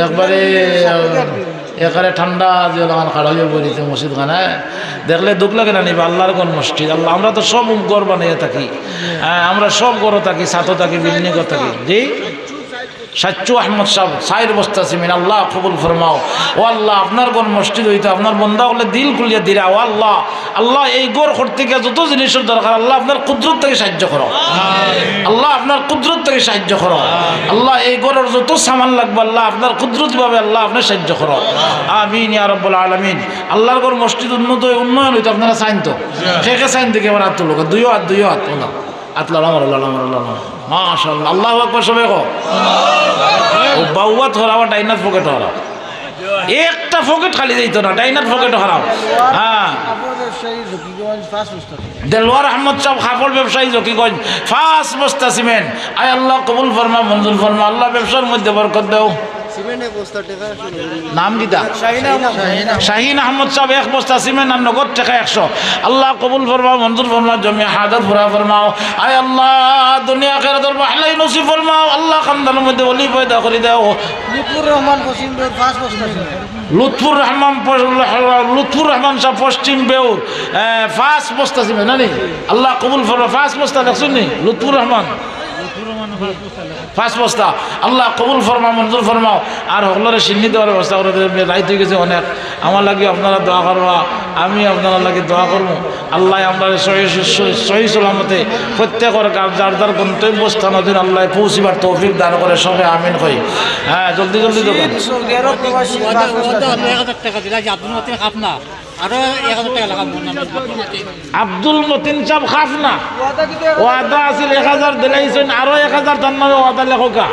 একবারে, আহ, একবারে ঠান্ডা যে লাগান খাড়া হইয়া পড়িছে মসজিদ খান, হ্যাঁ? দেখলে দুঃখ লাগে না নিবা? আল্লাহর ঘর মসজিদ, আল্লাহ, আমরা তো সব ঘর বানাইয়া থাকি, হ্যাঁ, আমরা সব ঘরো থাকি, ছাতো থাকি, বিল্ডিংও থাকি, জি। সাচ্চু আহমদ সাহেব, চাইর বস্তা সিমেন্ট, আল্লাহ কবুল ফরমাও। ও আল্লাহ, আপনার ঘর মসজিদ হইতো, আপনার বন্দা হকলে দিল খুলিয়া দিরা। ও আল্লাহ, আল্লাহ, এই ঘর করতে গিয়া যত জিনিসর দরকার, আল্লাহ, আপনার কুদরত থাকি সাহায্য করো। আল্লাহ, আপনার কুদরত থাকি সাহায্য করো। আল্লাহ, এই ঘরর যত সামান লাগবো, আল্লাহ, আপনার কুদরতি ভাবে, আল্লাহ, আপনে সাহায্য করো। আমিন ইয়া রব্বাল আলামিন। আল্লাহর ঘর মসজিদ উন্নত হই, উন্নয়ন হইতো, আপনারা চাইন তো? কে কে চাইন দেখি আবার হাত তুলো, দুইও হাত, দুইও হাত, ওলা। আত লাড়া মারো, লাড়া মারো, লাড়া মারো। মাশাআল্লাহ। আল্লাহু আকবার সবে কও। ও বাউয়াত হরাও, ডাইনাত পকেট হরাও। একটা পকেট খালি যাইতো না, ডাইনাত পকেট হরাও। হ্যাঁ। কাপড় ব্যবসায়ী জকিগঞ্জ, পাঁচ বস্তা। দেলোয়ার আহমদ সাহেব, কাপড় ব্যবসায়ী জকিগঞ্জ, পাঁচ বস্তা সিমেন্ট। আয় আল্লাহ, কবুল ফরমা, মঞ্জুর ফরমা। আল্লাহ, ব্যবসার মধ্যে বরকত দাও। সিমেন্ট এক বস্তা, টাকা একশো নগদ। নাম কিতা? শাহিন আহমদ। শাহিন আহমদ সাহেব এক বস্তা সিমেন্ট আর নগদ টাকা একশো। আল্লাহ কবুল ফরমাও, মঞ্জুর ফরমাও, জমিয়া হাজাত পুরা ফরমাও। আয় আল্লাহ, দুনিয়া আখেরাতর ভালাই নসিব ফরমাও। আল্লাহ, খানদানর মধ্যে ওলি পয়দা করি দাও। লুৎফুর রহমান পশ্চিম বেউর পাঁচ বস্তা সিমেন্ট। লুৎফুর রহমান প-, লুৎফুর রহমান সাহেব পশ্চিম বেউর, এ, পাঁচ বস্তা সিমেন্ট, না নি? আল্লাহ কবুল ফরমাও, পাঁচ বস্তা লেখছইন নি? লুৎফুর রহমান। পাঁচ বস্তা। আল্লাহ কবুল ফরমাও, মঞ্জুর ফরমাও। আর হকলরে শিন্নি দেওয়ার ব্যবস্থা করি দেও, রাইত হই গেছে অনেক। আমার লাগি আপনারা দোয়া করবা, আমি আপনারার লাগি দোয়া করমু। আল্লাহ আমরারে সহি, সহি, সহি সলামতে প্রত্যেকর গা-, যার যার গন্তব্যস্থানো দিন আল্লাহ পৌঁছিবার তৌফিক দান করে, সবে আমিন কই। হ্যাঁ, জলদি জলদি দোকান। সৌদি আরব প্রবাসী পাঁচ বস্তা সিমেন্ট। আরো এক হাজার টাকা দিলা, যে আব্দুল মতিন খাফনা। আব্দুল মতিন সাহেব খাফনা। ওয়াদা আছিল এক হাজার দিলাইছইন, আরো এক হাজার তার নামে ওয়াদা লেখোকা।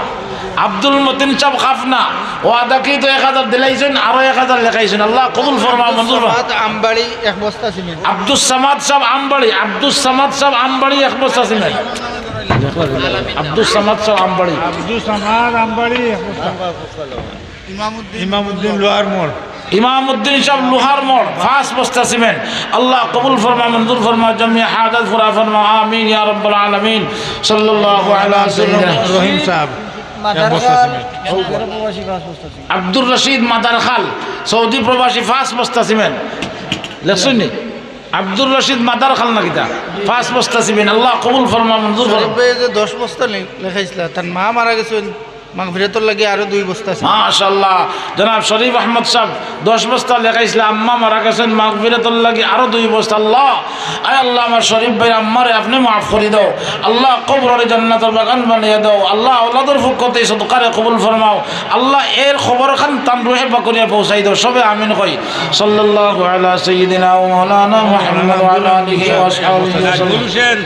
আব্দুল মতিন সাহেব খাফনা। ওয়াদা কি তো এক হাজার দিলাইছইন, আরো এক হাজার লেখাইছইন। আল্লাহ কবুল ফরমা, মঞ্জুর ফরমা। সামাদ আমবাড়ি এক বস্তা সিমেন্ট। আব্দুস সামাদ সাহেব আমবাড়ি, আব্দুস সামাদ সাহেব আমবাড়ি এক বস্তা সিমেন্ট। আব্দুস সামাদ সাহেব আমবাড়ি। আব্দুস সামাদ আমবাড়ি এক বস্তা। ইমামউদ্দিন লোহার মোড়। ইমামউদ্দিন সাহেব লোহার মোড়, পাঁচ বস্তা সিমেন্ট। আল্লাহ কবুল ফরমা, মঞ্জুর ফরমা, জমিয়া হাজাত পুরা ফরমা। আমিন ইয়া রাব্বাল আলামিন। সাল্লাল্লাহু আলা সাইয়্যিদিনা রহিম সাহেব, এক বস্তা সিমেন্ট। আব্দুর রশিদ মাদারখাল, সৌদি প্রবাসী, পাঁচ বস্তা সিমেন্ট। লেখছইন নি? আব্দুর রশিদ মাদারখাল না কিতা? পাঁচ বস্তা সিমেন্ট। আল্লাহ কবুল ফরমা, মঞ্জুর ফরমা। শরীফ ভাই যে দশ বস্তা লে-, লেখাইছিলা, তার মা মারা গেছেন। মাগফিরাতর লাগি আরো দুই বস্তা আছে। মাশাআল্লাহ, জনাব শরীফ আহমদ সাহেব দশ বস্তা লেখাইছিলা, আম্মা মারা গেছেন, মাগফিরাতর লাগি আরো দুই বস্তা। আল্লাহ, আয় আল্লাহ, আমার শরীফ ভাইর আম্মারে আপনে মাফ করি দাও। আল্লাহ, কবররে জান্নাতর বাগান বানাইয়া দাও। আল্লাহ, আওলাদর পক্ষ থাকি সদকারে কবুল ফরমাও। আল্লাহ, এর খবর খান তান রুহে পাক করিয়া পৌঁছাই দাও। সবে আমিন কই। সাল্লাল্লাহু আলা সাইয়্যিদিনা ওয়া মাওলানা মুহাম্মদ ওয়া আলা আলিহি ওয়া আসহাবিহি ওয়া সাল্লাম।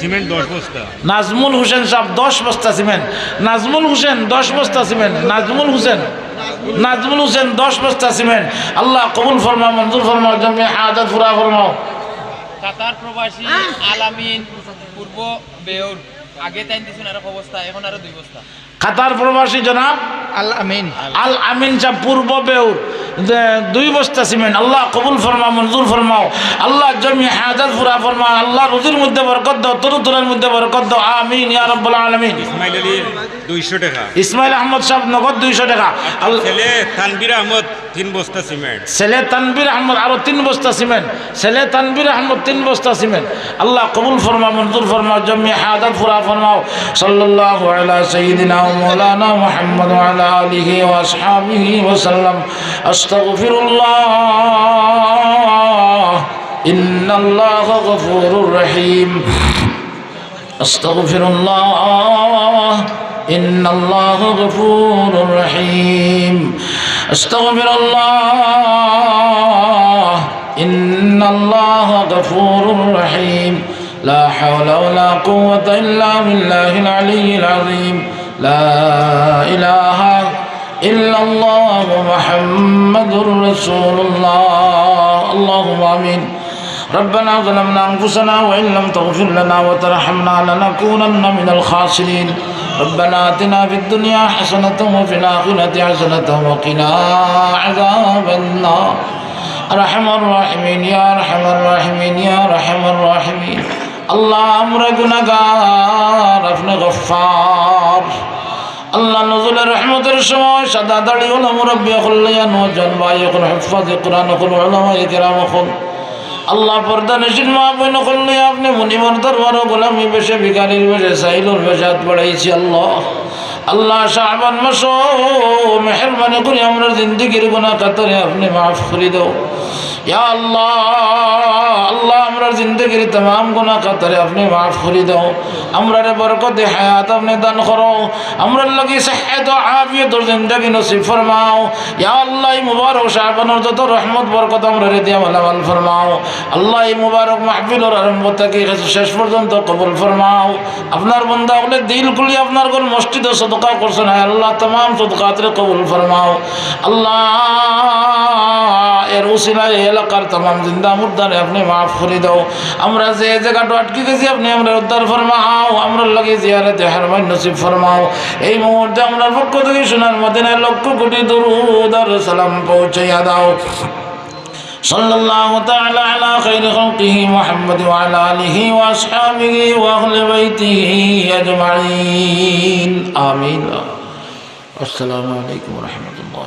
সিমেন্ট দশ বস্তা। নাজমুল হোসেন সাহেব দশ বস্তা সিমেন্ট। নাজমুল হোসেন দশ বস্তা সিমেন্ট। নাজমুল হোসেন, নাজমুল হোসেন দশ বস্তা সিমেন্ট। আল্লাহ কবুল ফরমাও, মঞ্জুর ফরমাও, জমিয়া হাজাত পুরা ফরমাও। কাতার প্রবাসী আলামিন পূর্ব বেউর, আগে তাইন দিছইন আরো এক বস্তা, এখন আরো দুই বস্তা। কাতার প্রবাসী জনাব আল আমিন। আল আমিন সাহেব পূর্ব বেউর, যে দুই বস্তা সিমেন্ট। আল্লাহ কবুল ফরমাও, মঞ্জুর ফরমাও। আল্লাহ জমি হাজত পুরা ফরমাও। আল্লাহ রুজির মধ্যে বরকত দাও, তরুতরার মধ্যে বরকত দাও। আমিন ইয়া রাব্বাল আলামিন। ইসমাইল আলী দুইশো টাকা। ইসমাইল আহমদ সাহেব নগদ দুইশো টাকা। আল- ছেলে তানভীর আহমদ তিন বস্তা সিমেন্ট। ছেলে তানভীর আহমদ আরো তিন বস্তা সিমেন্ট। ছেলে তানভীর আহমদ তিন বস্তা সিমেন্ট। আল্লাহ কবুল ফরমাও, মঞ্জুর ফরমাও, জমি হাজত পুরা ফরমাও। সাল্লাল্লাহু আলা সাইয়্যিদিনা ওয়া মাওলানা মুহাম্মদ ওয়া আলা আলিহি ওয়া আসহাবিহি ওয়া সাল্লাম। আস্তাগফিরুল্লাহ, ইন্নাল্লাহা গফুরুর রহিম। أستغفر الله، إن الله غفور رحيم. أستغفر الله، إن الله غفور رحيم. لا حول ولا قوة إلا بالله العلي العظيم. لا إله إلا الله محمد رسول الله. اللهم آمين. ربنا ظلمنا أنفسنا وإن لم تغفر لنا وترحمنا لنكونن من الخاسرين. ربنا آتنا في الدنيا حسنة وفي الآخرة حسنة وقنا عذاب النار. أرحم الراحمين يا أرحم الراحمين يا أرحم الراحمين. আল্লাহ, আমরা গুনাহগার, আপনি গফফার। আল্লাহ, নজুলে রহমতের সময় সাদা দাড়িওয়ালা মুরব্বি অকল লইয়া, নওজোয়ান ভাই অকল, হুফফাজে কোরআন অকল, উলামায়ে কেরাম অকল, আল্লাহ, পর্দানিশীন মা বইন অকল লইয়া আপনি মুনিবর দরবারো গোলামি বেশে, ভিখারির বেশে, সাইলর বেশে আত বাড়াইছি। আল্লাহ, আল্লাহ, শাবান মাসো মেহেরবানি করি আমরার জিন্দেগির গুনাহ খাতারে আপনি মাফ করি দেও। ইয়া আল্লাহ, আল্লাহ, আমরার জিন্দেগির তামাম গুনাহ খাতারে আপনি মাফ করি দেও। আমরারে বরকতে হায়াত আপনি দান করো। আমরার লাগি সেহত আফিয়তর জিন্দেগি নসিব ফরমাও। ইয়া আল্লাহ, এই মুবারক শাবানর যত রহমত বরকত আমরারে দিয়া মালামাল ফরমাও। আল্লাহ, এই মুবারক মাহফিলর আরম্ভ থাকি শেষ পর্যন্ত কবুল ফরমাও। আপনার বন্দা অকলে দিল খুলি আপনার ঘর মসজিদো সদকা করছইন, হায় আল্লাহ, তামাম সদকাতরে কবুল ফরমাও। আল্লাহ, এর উসিলায় এই এলাকার তামাম জিন্দা মুর্দারে আপনি মাফ করি দেও। আমরা যে জাগাত আটকি গেছি, আপনি আমরারে উদ্ধার ফরমাও। আমরার লাগি জিয়ারতে হারমাইন নসিব ফরমাও। এই মুহূর্তে আমরার পক্ষ থাকি সোনার মদিনায় লক্ষ কোটি দুরুদ আর সালাম পৌঁছাইয়া দাও। صلى الله تعالى على خير خلقه محمد وعلى آله وأصحابه وأهل بيته أجمعين. آمين. السلام عليكم ورحمة الله.